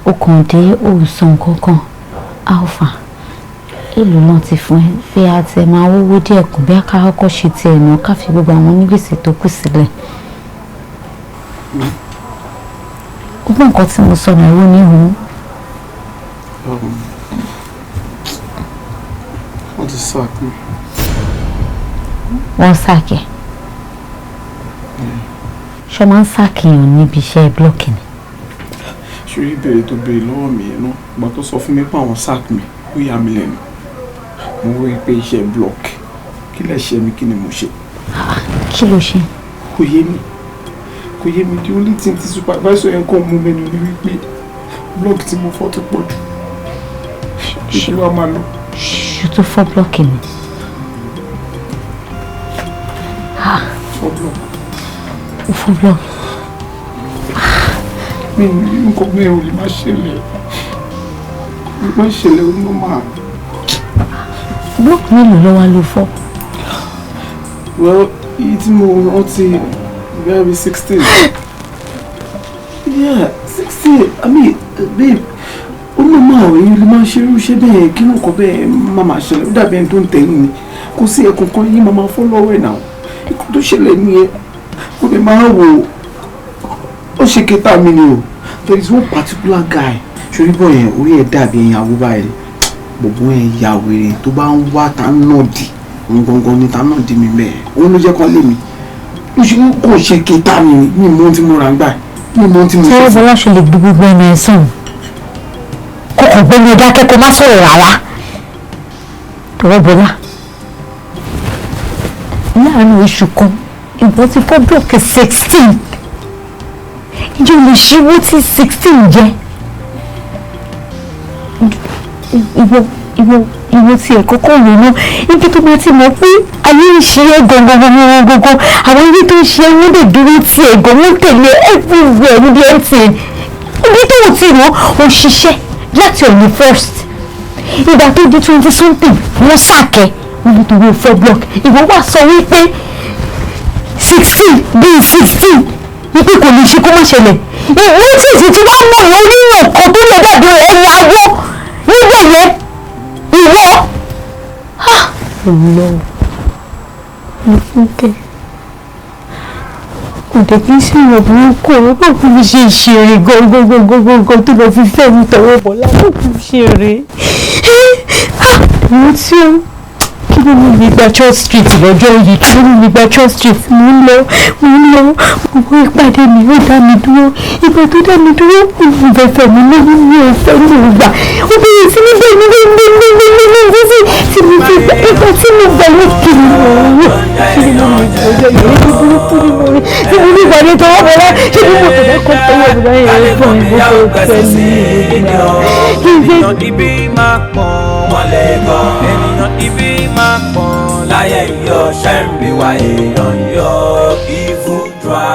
o kàn dé òòsàn kankan. Alpha, èlò náà ti fún ẹ bí a ti máa wówó díẹ̀ kù, bí a ká kọ́kọ́ ṣe tiẹ̀ náà, ká fi gbogbo àwọn onígbèsè tó kù sílẹ̀. Ó gbọ́ nǹkan tí mo sọ náà, ìwọ ní ìhun. Wọ́n ti sack mi. Wọ́n sack ẹ? Ṣé máa ń sack èèyàn níbi iṣẹ́ block ni? Ṣorí ìbéèrè tó béèrè lọ́wọ́ mi yẹn náà, ìgbà tó sọ fún mi pé àwọn sack mi, ó yà mí lẹ́nu. Mo rí i pé iṣẹ́ block, kí lẹ ṣe mi, kí ni mo ṣe? Kí ló ṣe? Kò yé mi, kò yé mi. The only thing tí supervisor yẹn kàn mú mẹ́nu ni wípé block tí mo fọ́ ti pọ̀ jù, kí wàá máa lọ. Ṣo tó fọ́ block ni? Fọ́ block. Ó fọ́ block. Mi nǹkan mi ò lè má ṣẹlẹ̀. Mo ń ṣẹlẹ̀ ó normal. Block mélòó ló wá ló fọ́? Well, iye tí mo rántí bẹ́ẹ̀ bí 16. Yeah, 16. I mean, babe, ó normal, èyí ló máa ń ṣerú iṣẹ́ bẹ́ẹ̀ kí ló kọ́ bẹ́ẹ̀ má máa ṣẹlẹ̀, ó dàbí ẹni tó ń tẹ̀yìn ni. Kò sí ẹkùn kan yìí máa máa fọ́ lọ́wọ́ ẹ̀ náà. Ikú tó ṣẹlẹ̀ nìyẹn, kò lè máa wò ó ṣe kẹta mi ni o. There is one particular guy, ṣorí bọ̀ yẹn, orí ẹ̀ dàbí ẹ̀yìn àwọ̀ báyìí. Bọ̀bọ̀ yẹn ya wèrè tó bá ń wá ta náà dì, òun gangan ni ta náà dì mí bẹ́ẹ̀. Òun ló jẹ́ kán lé mi. Ó ṣe kò ṣe kẹta mi ni, mi mọ ohun tí mo rà ń gbà, mi mọ ohun tí mo ṣe. Tẹ́wọ́ Bọ́lá ṣe lè gbogbo ẹnu ẹ̀ sùn. Kókò gbẹ́nu ẹ dákẹ́ kó má sọ̀rọ̀ rárá. Tẹ́wọ́ Bọ́lá. Láàárín oṣù kan, ìbọn ti fọ́ blọọkì 16. Ìjọ lè ṣíwó tí 16 jẹ́. Ìwọ tí ẹ̀ kọ́kọ́ rò náà, ibi tó bá ti mọ̀ pé ayé ń ṣe é gangan gangan gangan, àwọn ibi tó ń ṣe é wọ́n lè dúró tí ẹ̀ gan, wọ́n tẹ̀lé everywhere níbi MTN. Ibi tó ti rò ó ṣiṣẹ́ láti on the first. Ìgbà tó di 20 something, wọ́n sàkẹ́ wọ́n nítorí o fẹ́ block. Ìwọ wà sọ wípé 16 bíi 16 wípé kò lè ṣe kó má ṣẹlẹ̀. Notice tí wọ́n mọ̀ ní oníyàn kan tó lè dàbí ẹ̀yìn awọ́ níbẹ̀ yẹn ìwọ. Ọlọ́run Olúfúnkẹ́ kò dé kí n ṣe ìwọ burúkú ọ̀rọ̀ bá kò fi ṣe ìṣeré gangan tó lọ fi fẹ́ mi tọwọ́ bọ̀ lábẹ́ kò fi ṣeré. Mo tí ó kí ló mú mi gba Church Street lọ́jọ́ yìí, kí ló mú mi gba Church Street, mo ń lọ gbogbo ìpàdé mi ó dá mi dúró, ìgbà tó dá mi dúró òun fẹ́fẹ́ mi lóyún mi ò fẹ́ mi ò gbà, ó bẹ̀rẹ̀ sí ní bẹ́ẹ̀ ní ní tí mo fi gbà ìgbà tí mo gbà ló kí ni mo rí kí ni mo rí ọjọ́ yìí ní burúkú ni mo rí tí mo ní ìgbàlẹ̀ tọwọ́ bọ̀lá ṣé bí mo kò fẹ́ kọ́ tọwọ́ bọ̀lá yẹn fún mi mo fẹ́ fẹ́ mi ènìyàn ibi máa pọ̀ wọ́n lè gan ènìyàn ibi máa pọ̀ láyé yọ ṣẹ́ǹbì wá èèyàn yọ ìfúdùá.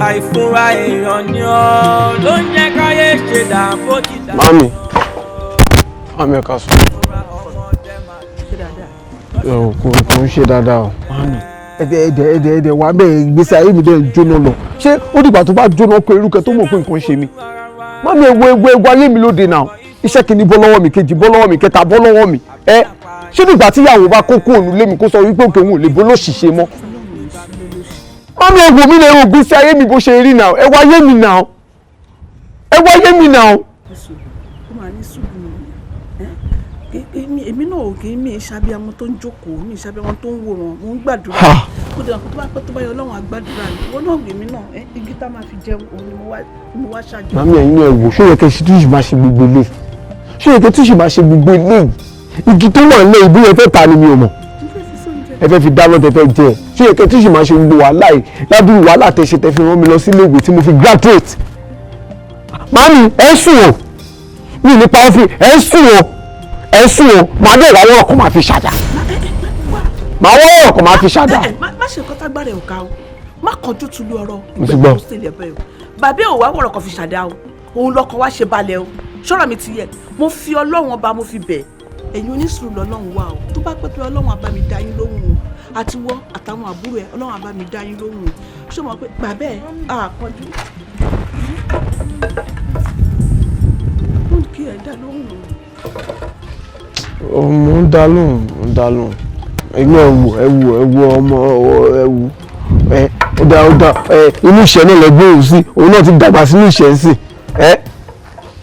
Àìfúnra èèyàn ni ọ́ ló ń jẹ́ káyé ṣe dà bó ti dà. Mami, mami ẹ ká sùn. Kò ń ṣe dáadáa o. Mami, ẹ̀dẹ̀ wà bẹ́ẹ̀ ìgbésí ayé mi dẹ̀ jóná lọ. Ṣé ó dìgbà tó bá jóná kó erúkẹ tó mọ̀ pé nǹkan ṣe mí? Mami, ewu ayé mi lóde náà. Iṣẹ́ kìíní bọ́ lọ́wọ́ mi, kejì bọ́ lọ́wọ́ mi, kẹta bọ́ lọ́wọ́ mi. Ẹ ṣé dìgbà tíyàwó bá kó kúrò nílé mi kó sọ wípé òkè òun ò lè bó lóṣìṣẹ́ mọ́? Mami, ẹ wò mí lè rò gbèsè ayé mi bó ṣe rí náà. Ẹ wá ayé mi náà. Ẹ wá ayé mi náà. Èmi náà ò kì í mi ìṣàbíamọ tó ń jókòó, mi ìṣàbíamọ tó ń wòran, mò ń gbàdúrà. Kó dẹ̀ kó tó bá pẹ́ tó bá yọ Ọlọ́run àgbàdúrà ni. Ìwọ náà gbèmí náà, igi tá máa fi jẹun òun ni mo wá ṣáájú. Mami, ẹ̀yin náà ẹ wò, ṣé yẹ kẹ́ ṣe túṣì máa ṣe gbogbo ilé? Ṣé yẹ kẹ́ túṣì máa ṣe gbogbo ilé? Igi tó wà nílẹ̀ ìbí yẹn fẹ́ ta ni mi ò mọ̀. Ẹ fẹ́ fi dáná tẹ fẹ́ jẹ. Ṣé yẹ kẹ́ túṣì máa ṣe gbogbo wàhálà yìí? Ládùúgbò wàhálà tẹ ṣe tẹ fi rán mi lọ sílé ìwé tí mo fi graduate. Mami, ẹ sùn o. Mi ò ní pa ọ́ fi, ẹ sùn o. Ẹ sùn o, màá dẹ̀ wá wọ́rọ̀ kó máa fi ṣàdá. Màá wọ́rọ̀ kó máa fi ṣàdá. Má ṣe nǹkan tágbára ẹ̀ ò ká o, má kọjú tulu ọ̀rọ̀. Mo ti gbọ́. Bàbá ò wá wọ̀rọ̀ kan fi ṣàdá o, òun lọkọ̀ wá ṣe balẹ̀ o, ṣọ́rọ̀ mi ti yẹ, mo fi Ọlọ́run ọba mo fi bẹ̀, ẹ̀yin onísùúrù lọ́lọ́run wà o, tó bá pẹ́ pé Ọlọ́run á bá mi dá yín lóhùn o, àti wọ́ àtàwọn àbúrò ẹ̀ Ọlọ́run á bá mi dá yín lóhùn o, ṣé o mọ̀ pé bàbá ẹ̀ á kọjú. Ó kí ẹ̀ dá lóhùn o. Mo ń dá lóhùn, mo ń dá lóhùn. Ẹ̀yin ẹ wò, ẹ wò, ẹ wò ọmọ ẹ wò. Ẹ ó dá ẹ inú ìṣẹ́ náà lọ gbé òun sí, òun náà ti dàgbà sínú ìṣẹ́ sí. Ẹ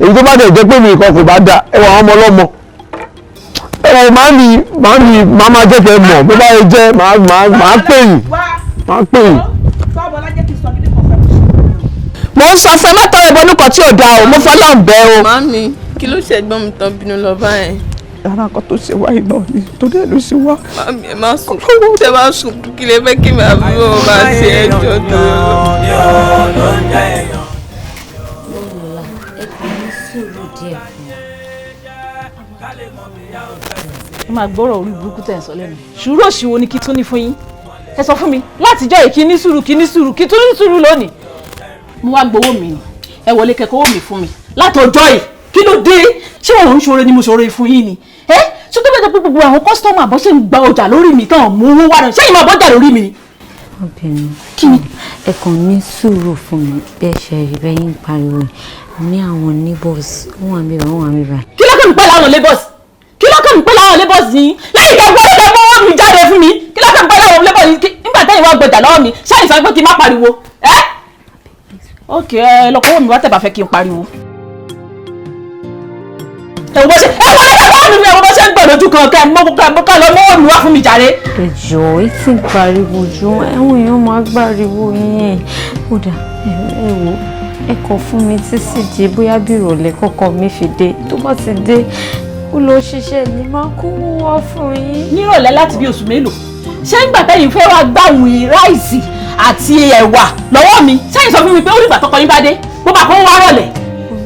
èyí tó bá dẹ̀ jẹ́ pé mi nìkan kò bá dà, ẹ wọ àwọn ọmọ ọlọ́mọ. Ẹ wọ màámi màá máa jẹ́ kẹ́ mọ̀, bó bá yẹ jẹ́ màá pè yín. Màá pè yín. Mo ń sọ fún ẹ má tọrọ ìbọn nìkan tí ò dáa o, mo fọlọ́ọ̀ bẹ́ o. Màámi, kí ló ṣe ẹ̀gbọ́n mi tán bínú lọ báyìí? Ara nǹkan tó ṣe wáyé náà ni torí ẹ ló ṣe wá. Màámi ẹ má sùn, tẹ bá sùn kí lè fẹ́ kí màá bí wọn máa ṣe ẹjọ́ tó. Lọ́la ẹ kò ní sùúrù díẹ̀ fún wa. Ẹ máa gbọ́rọ̀ orí burúkú tẹ̀ ń sọ lẹ́nu. Sùúrù òṣìwò ni kí tún ní fún yín. Ẹ sọ fún mi látijọ́ yìí kí ní sùúrù kí ní sùúrù kí tún ní sùúrù lónìí. Mo wá gbowó mi ni, ẹ wọlé kẹ́kọ̀ọ́ owó mi fún mi. Látọjọ́ yìí kí ló dé? Ṣé òun ṣoore ni mo ṣoore fún yín ni? Ẹ ṣé tó bẹ́ẹ̀ tó pé gbogbo àwọn kọ́sítọ́mù àbọ̀ ṣe ń gba ọjà lórí mi tán mú owó wá náà, ṣé ìmọ̀ àbọ̀jà lórí mi ni? Obìnrin, ẹ kàn ní sùúrù fún mi. Bẹ́ẹ̀ ṣe rí bẹ́ẹ̀ yín pariwo ní àwọn neighbors, wọ́n wà mí bá, wọ́n wà mí bá. Kí ló kàn mí pẹ̀lú àwọn neighbors? Kí ló kàn mí pẹ̀lú àwọn neighbors yìí? Lẹ́yìn ìgbà gbọ́dọ̀ tẹ mọ́wọ́ mi jáde fún mi, kí ló kàn mí pẹ̀lú àwọn neighbors yìí? Nígbà tẹ́yìn wá gbọjà lọ́wọ́ mi, ṣáà ìsọ pé kí n má pariwo? Ẹ́ ok, ẹ lọ kọ́wọ́ mi wá tẹ̀ bá fẹ́ kí n pariwo. Ẹ̀wọ̀n bó ṣe ẹ̀wọ̀n lẹ́kẹ̀ẹ́ bá mi, ẹ̀wọ̀n bó ṣe ń gbọ̀ lójú kan kẹ́ mọ́ ká lọ mọ́wọ́ mi wá fún mi jàre. Ẹ jọ̀ọ́, ẹ ti ń pariwo jù, ẹ̀wọ̀n èèyàn máa gbàriwo yín. Ó dà, ẹ wò, ẹ kọ fún mi títí di bóyá bí ìrọ̀lẹ́ kọ́kọ́ mi fi dé. Tó bá ti dé, ó lọ ṣiṣẹ́ ní máa kó wá fún yín. Nírọ̀lẹ́ láti bí oṣù mélòó? Ṣé ń gbà tẹ́yìn fẹ́ wá gbàwìn ráìsì àti ẹ̀wà lọ́wọ́ mi? Ṣẹ́yìn sọ fún mi pé ó dìgbà tọkọ yín bá dé, bó bá kó wá rọ̀lẹ́.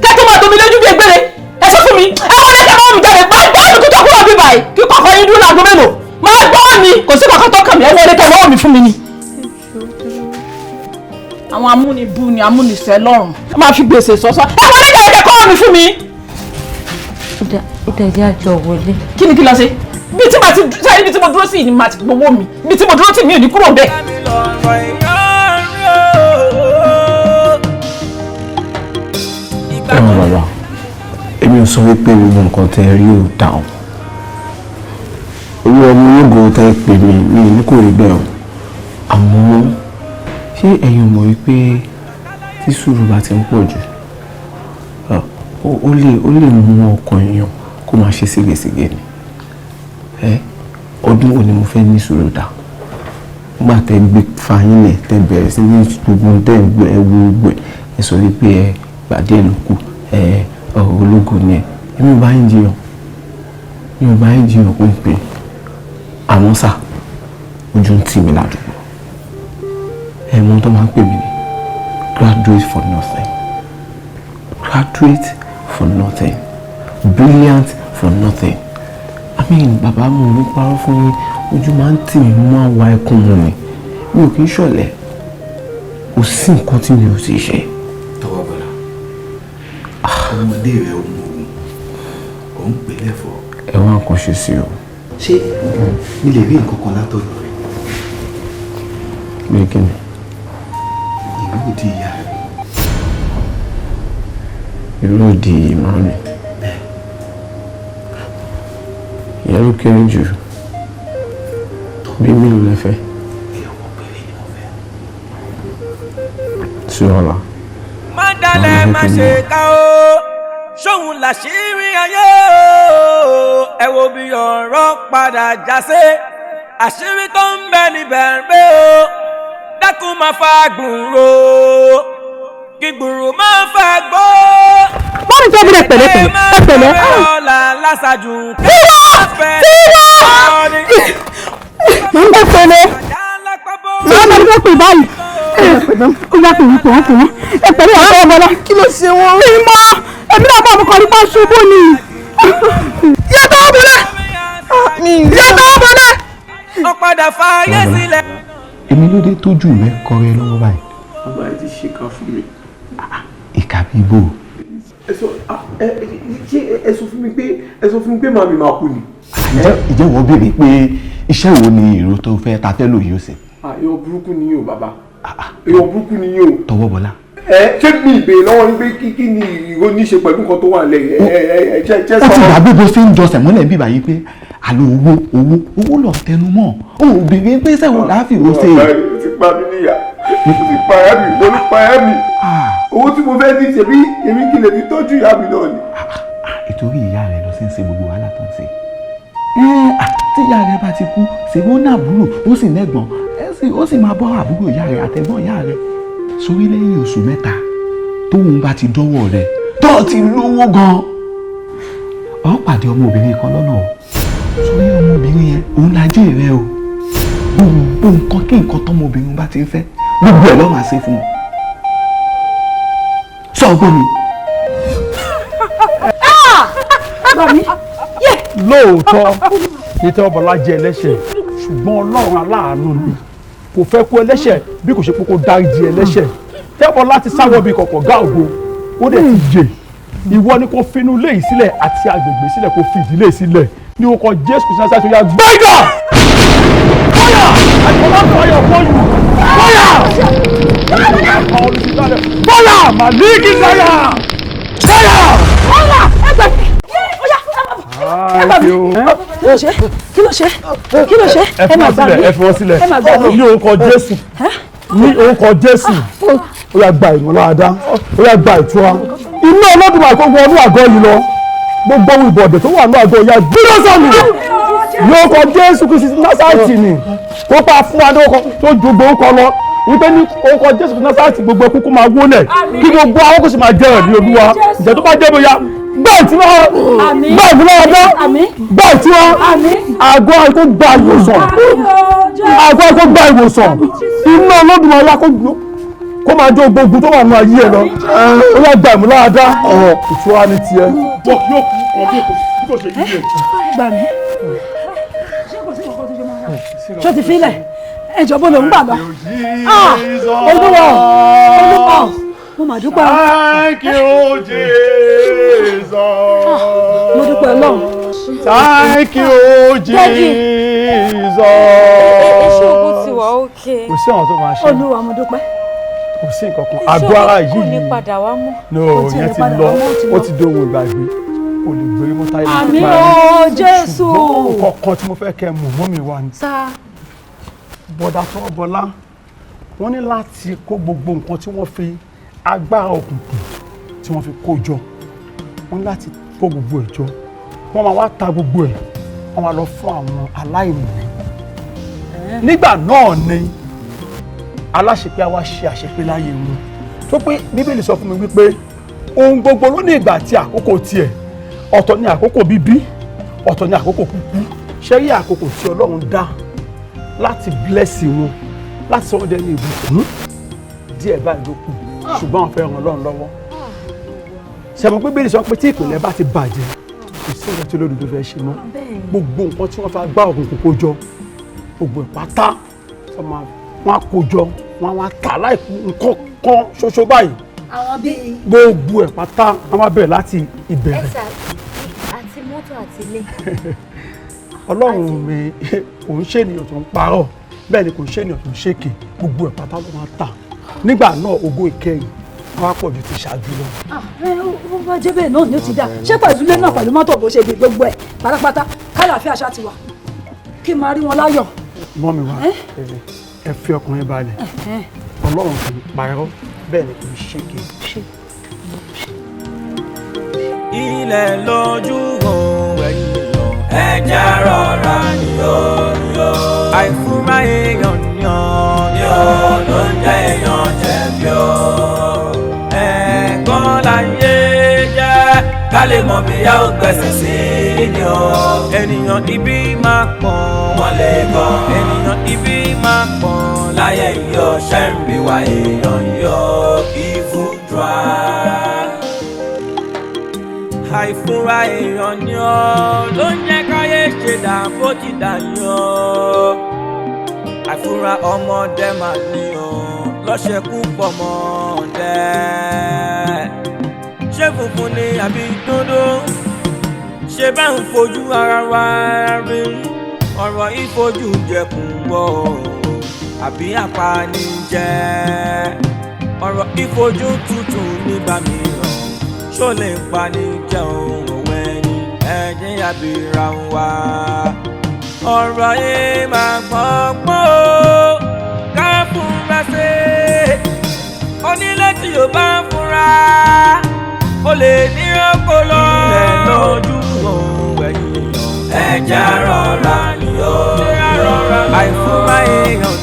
Kẹ́ tó máa tomi lójú bí egbére, ẹ sọ fún mi, ẹ wọlé kẹ́ mọ́ mi jáde, máa gbọ́ mi kó tó kúrò bí báyìí, kí kọ̀ọ̀kan yín dúró láago mélòó. Máa gbọ́ mi, kò sí kankan tó kàn mí, ẹ wọlé kẹ́ mọ́ mi fún mi ni. Àwọn amúnibú ni amúnisẹ́ lọ́rùn, ẹ máa fi gbèsè sọ́sọ́, ẹ wọlé kẹ́ kọ́ mi fún mi. Ó dà, jẹ́ àjọ wọlé. Kí ni kí lọ ṣe? Bí tí màá ti sáré, ibi tí mo dúró sí ni màá ti gbowó mi, ibi tí mo dúró tì mí ò ní kúrò bẹ́ẹ̀. Ẹ wọ bàbá, èmi ò sọ wípé gbogbo nǹkan tẹ rí ò dà o. Olú ọmọ ológo tẹ pè mí, mi ní kò rí bẹ́ẹ̀ o. Àmọ́ ṣé ẹ̀yin ò mọ̀ wípé tí sùúrù bá ti ń pọ̀ jù, ó lè mú ọkàn èèyàn kó máa ṣe ségesège ni? Ẹ ọdún wo ni mo fẹ́ ní sùúrù dà? Nígbà tẹ gbé fayín lẹ̀, tẹ bẹ̀rẹ̀ sí ní gbogbo tẹ gbẹ ẹ wo gbogbo ẹ sọ wípé ẹ gbà díẹ̀ ló kù, ẹ ológo ni ẹ. Èmi ò bá yín jiyàn, mi ò bá yín jiyàn kó n pè é. Àmọ́ sà, ojú ń tì mí ládùúgbò. Ẹ mọ tó máa ń pè mí ní graduate for nothing, graduate for nothing, brilliant for nothing. I mean, bàbá, mo ní parọ́ fún yín, ojú máa ń tì mí, mo máa ń wa ẹkún mu ni. Mi ò kì í ṣọ̀lẹ, kò sí nǹkan tí mi ò sì ṣe. Tọwọ́ bọ̀lá, ọmọdé rẹ ò mọ ogun, ò ń pè lẹ́fọ̀ọ́. Ẹ wá nǹkan ṣe sí o. Ṣé mi lè rí nǹkan kan látọ̀dọ̀ rẹ? Bí kí ni? Ìlú òdi ìyá rẹ. Ìlú òdi màmí? Ìyẹn ló kéré jù. Bí mélòó lẹ fẹ́? Sí ọ̀la. Má dalẹ̀, má ṣe ká o, ṣóun làṣírí ayé o. Ẹ wo bí ọ̀rọ̀ padà já sí, àṣírí tó ń bẹ níbẹ̀ ń bẹ o. Dákun, máa fa gbùrò, kí gbùrò máa fa gbó. Bọ́ọ̀lù tó bẹ̀rẹ̀ pẹ̀lẹ́pẹ̀lẹ́, ẹ pẹ̀lẹ́. Ọ̀la lásàjù. Tiwa! Tiwa! Ẹ pẹ̀lẹ́. Màá bẹ̀rẹ̀ fẹ́ pè báyìí. Ó yá, pè wọ́n, pè wọ́n, pè wọ́n. Ẹ pẹ̀lẹ́, ọ̀rọ̀ ọmọlá. Kí ló ṣe wọ́n? Mi mọ́, èmi náà bá ọmọ kan nípa ṣubú ni. Yàtọ̀ ọmọlá! Yàtọ̀ ọmọlá! Ó padà fààyè sílẹ̀. Èmi ló dé tójú rẹ kọrẹ lọ́wọ́ báyìí? Bàbá, ẹ ti ṣèkà fún mi. Ìkà bíi bò? Ẹ sọ ẹ ṣé ẹ sọ fún mi pé ẹ sọ fún mi pé màmí máa kú ni. Ìjẹ́ wọ́n béèrè pé iṣẹ́ wo ni èrò tó fẹ́ ta fẹ́ lò yóò ṣe? Èèyàn burúkú ni yín o, bàbá, èèyàn burúkú ni yín o. Tọwọ́ bọlá. Ẹ ṣé mi ìbéèrè lọ́wọ́ yín pé kí ni ìró ní ṣe pẹ̀lú nǹkan tó wà lẹ́yìn ẹ ẹ ẹ ṣe ṣe Ó ti gbàgbé bó ṣe ń jọsẹ̀ mọ́lẹ̀ bí báyìí pé àlọ́ owó, owó, owó lọ tẹnu mọ́. Ó béèrè pé sẹ́wọ̀n láàfin ó ṣe. Bàbá, ó ti pa mí níyà, ó ti pa ẹ́ mi, ó pa ẹ́ mi. Owó tí mo fẹ́ ní ṣe bí èmi kì í lè fi tọ́jú ìyá mi náà ni. Ìtorí ìyá rẹ lọ sí ń ṣe gbogbo wàhálà tó ń ṣe. Tí ìyá rẹ bá ti kú, ṣe wọ́n ní àbúrò, ó sì nẹ́gbọ̀n, ó sì máa bọ́ àbúrò ìyá rẹ àtẹ̀gbọ́n ìyá rẹ. Sórí lẹ́yìn oṣù 3 tóun bá ti dọ́wọ́ rẹ tó ti lówó gan-an, ó pàdé ọmọbìnrin kan lọ́nà o. Sórí ọmọbìnrin yẹn, òun lajẹ́ rẹ o. Gbogbo nǹkan kí nǹkan tọmọbìnrin bá ti ń fẹ́, gbogbo ẹ̀ ló máa ṣe fún un. Sọ ọgbọ́n mi. Lóòótọ́ ní Tẹ́wọ́bọlá jẹ́ ẹlẹ́ṣẹ̀, ṣùgbọ́n Ọlọ́run aláàánú ni, kò fẹ́ kú ẹlẹ́ṣẹ̀ bí kò ṣe pé kó dáríjì ẹlẹ́ṣẹ̀. Tẹ́wọ́bọlá ti sáwọ́ bí kọ̀kọ̀ gá ògo, ó dẹ̀ ti jè. Ìwọ ni kò finú ilé yìí sílẹ̀ àti agbègbè sílẹ̀, kò fi ìdílé sílẹ̀ ní orúkọ Jésù Kristi Násárẹ́tì. Ó yá, gbẹ́gà fire! I command fire upon you. Fire! Fire! Maliki fire! Fire! Ẹgbẹ́ Thank you. Kí ló ṣe? Kí ló ṣe? Kí ló ṣe? Ẹ fi wọ́n sílẹ̀, ẹ fi wọ́n sílẹ̀. Ẹ máa gbà mí. Ní orúkọ Jésù, ní orúkọ Jésù, ó yá, gba ìmúláradá, ó yá, gba ìtura. Iná Olódùmarè kó wọnú àgọ́ yìí lọ. Gbogbo ohun ìbọ̀dẹ̀ tó wà ní àgọ́ yìí, gbígbó sọnù. Ní orúkọ Jésù Kristi Násárẹ́tì ni tó pa fún wa lórúkọ tó ju gbogbo orúkọ lọ, wípé ní orúkọ Jésù Kristi Násárẹ́tì, gbogbo ẹkú kó máa wólẹ̀, kí gbogbo àwọn kò sì máa jẹ́ ẹ̀rí Olúwa. Ìjẹ́ tó bá jẹ́ bóyá gbà ìtura, gbà ìmúláradá, gbà ìtura. Àgọ́ àìkú gba ìwòsàn, àgọ́ àìkú gba ìwòsàn. Iná Olódùmarè kó máa jó gbogbo tó wà nínú ayé ẹ lọ. Ó yá, gba ìmúláradá, ìtura ní tiẹ̀. Bọ́ yóò kú kan bí kò ṣe yí ẹ̀. Gbà mí. Ṣó ti filẹ̀? Ẹjọ́ bó ló ń gbà lọ? Ah, Olúwa, Olúwa, mo mà dúpẹ́ o. Thank you, Jesus. Mo dúpẹ́ Ọlọ́run. Thank you, Jesus. Iṣẹ́ ògùn ti wà ókè. Kò sí àwọn tó máa ṣe. Olúwa, mo dúpẹ́. Kò sí nǹkan kan. Àgọ́ ara Kò ní yìí. padà wá mọ́. No, yẹn ti lọ. Ó ti dohun ìgbàgbé. Kò lè gbé mọ́tà yìí. Àmín o, Jésù. Ṣùgbọ́n nǹkan kan tí mo fẹ́ kẹ́ mọ̀ mọ́ mi wá ni. Sá. Bọ̀dà Tọ́bọlá, wọ́n ní láti kó gbogbo nǹkan tí wọ́n fi agbára òkùnkùn tí wọ́n fi kó jọ. Wọ́n ní láti kó gbogbo ẹ̀ jọ. Wọ́n máa wá ta gbogbo ẹ̀. Wọ́n máa lọ fún àwọn aláìní. Nígbà náà ni aláṣepé á wá ṣe àṣepé láyé wọn. Tó pé Bíbélì sọ fún mi wípé ohun gbogbo ló ní ìgbà àti àkókò tiẹ̀. Ọ̀tọ̀ ni àkókò bíbí, ọ̀tọ̀ ni àkókò kúkú. Ṣé rí àkókò tí Ọlọ́run dá láti bless wọn, láti sọ wọ́n dẹni ìbùkún, díẹ̀ báyìí ló kù, ṣùgbọ́n àwọn fẹ́ ràn Ọlọ́run lọ́wọ́. Ṣẹ̀mọ̀ pé Bíbélì sọ pé tí ìpìlẹ̀ bá ti bàjẹ́, kò sí nǹkan tí olódodo fẹ́ ṣe mọ́. Gbogbo nǹkan tí wọ́n fi agbá òkùnkùn kó jọ, gbogbo ìpátá wọ́n á kó jọ, wọ́n á wá tà láìkú nǹkan kan ṣoṣo báyìí. Àwọn bíi. Gbogbo ẹ̀ pátá wọ́n máa bẹ̀rẹ̀ láti ìbẹ̀rẹ̀. Ẹ̀sà àti mọ́tò àti ilé. Ọlọ́run mi kò ń ṣènìyàn tó ń parọ́, bẹ́ẹ̀ ni kò ń ṣènìyàn tó ń ṣèké. Gbogbo ẹ̀ pátá ló máa tà. Nígbà náà, ògo ìkẹyìn wọ́n á pọ̀ ju ti ṣáájú lọ. Ó bá jẹ́ bẹ́ẹ̀ náà ni, ó ti dá. Ṣé pẹ̀lú ilé náà, pẹ̀lú mọ́tò, bó ṣe di gbogbo ẹ̀ pátápátá, kálàáfíà ṣá ti wà, kí n máa rí wọn láyọ̀. Mọ́ mi wá, ẹ fi ọkùnrin balẹ̀. Ọlọ́run kì í parọ́, bẹ́ẹ̀ ni kì í ṣèké. Ilẹ̀ lójú òun ẹ̀yìn ẹja rọra ni ó ní ó. Àìfúnra èèyàn ni ó ní ó ló ń jẹ́ èèyàn jẹ̀bi ó. Ẹ̀gbọ́n láyé jẹ́ ká lè mọ̀ bí a ó gbẹ̀sẹ̀ sí ni ó. Ènìyàn ibi máa pọ̀, wọ́n lè gan. Ènìyàn ibi máa pọ̀ láyé yìí ó, ṣẹ́ ń bí wa èèyàn yìí ó, evil drag. Àìfúnra èèyàn ni ó ló ń jẹ́ káyé ṣe dà bó ti dà yọ. Àìfúnra ọmọdé máa ní o lọ́ṣẹ̀kú pọ̀ mọ́ ọ̀dẹ́. Ṣé funfun ni àbí dúdú? Ṣé bá ń fojú ara wa rí? Ọ̀rọ̀ ìfojú jẹkùn wọ̀ àbí apanijẹ́? Ọ̀rọ̀ ìfojú tútù nígbà mìíràn, ṣó lè pani jẹ́ ohun òwe ni ẹ̀jẹ̀ àbíra wa. Ọ̀rọ̀ yìí máa gbọ́ngbọ́n o, ká fúnra ṣe. Onílé tí yóò bá ń fúnra, ó lè ní ọpọlọ. Ilẹ̀ lójú òun ẹ̀yìn ẹ̀jẹ̀ rọra ni ó. Àìfúnra èèyàn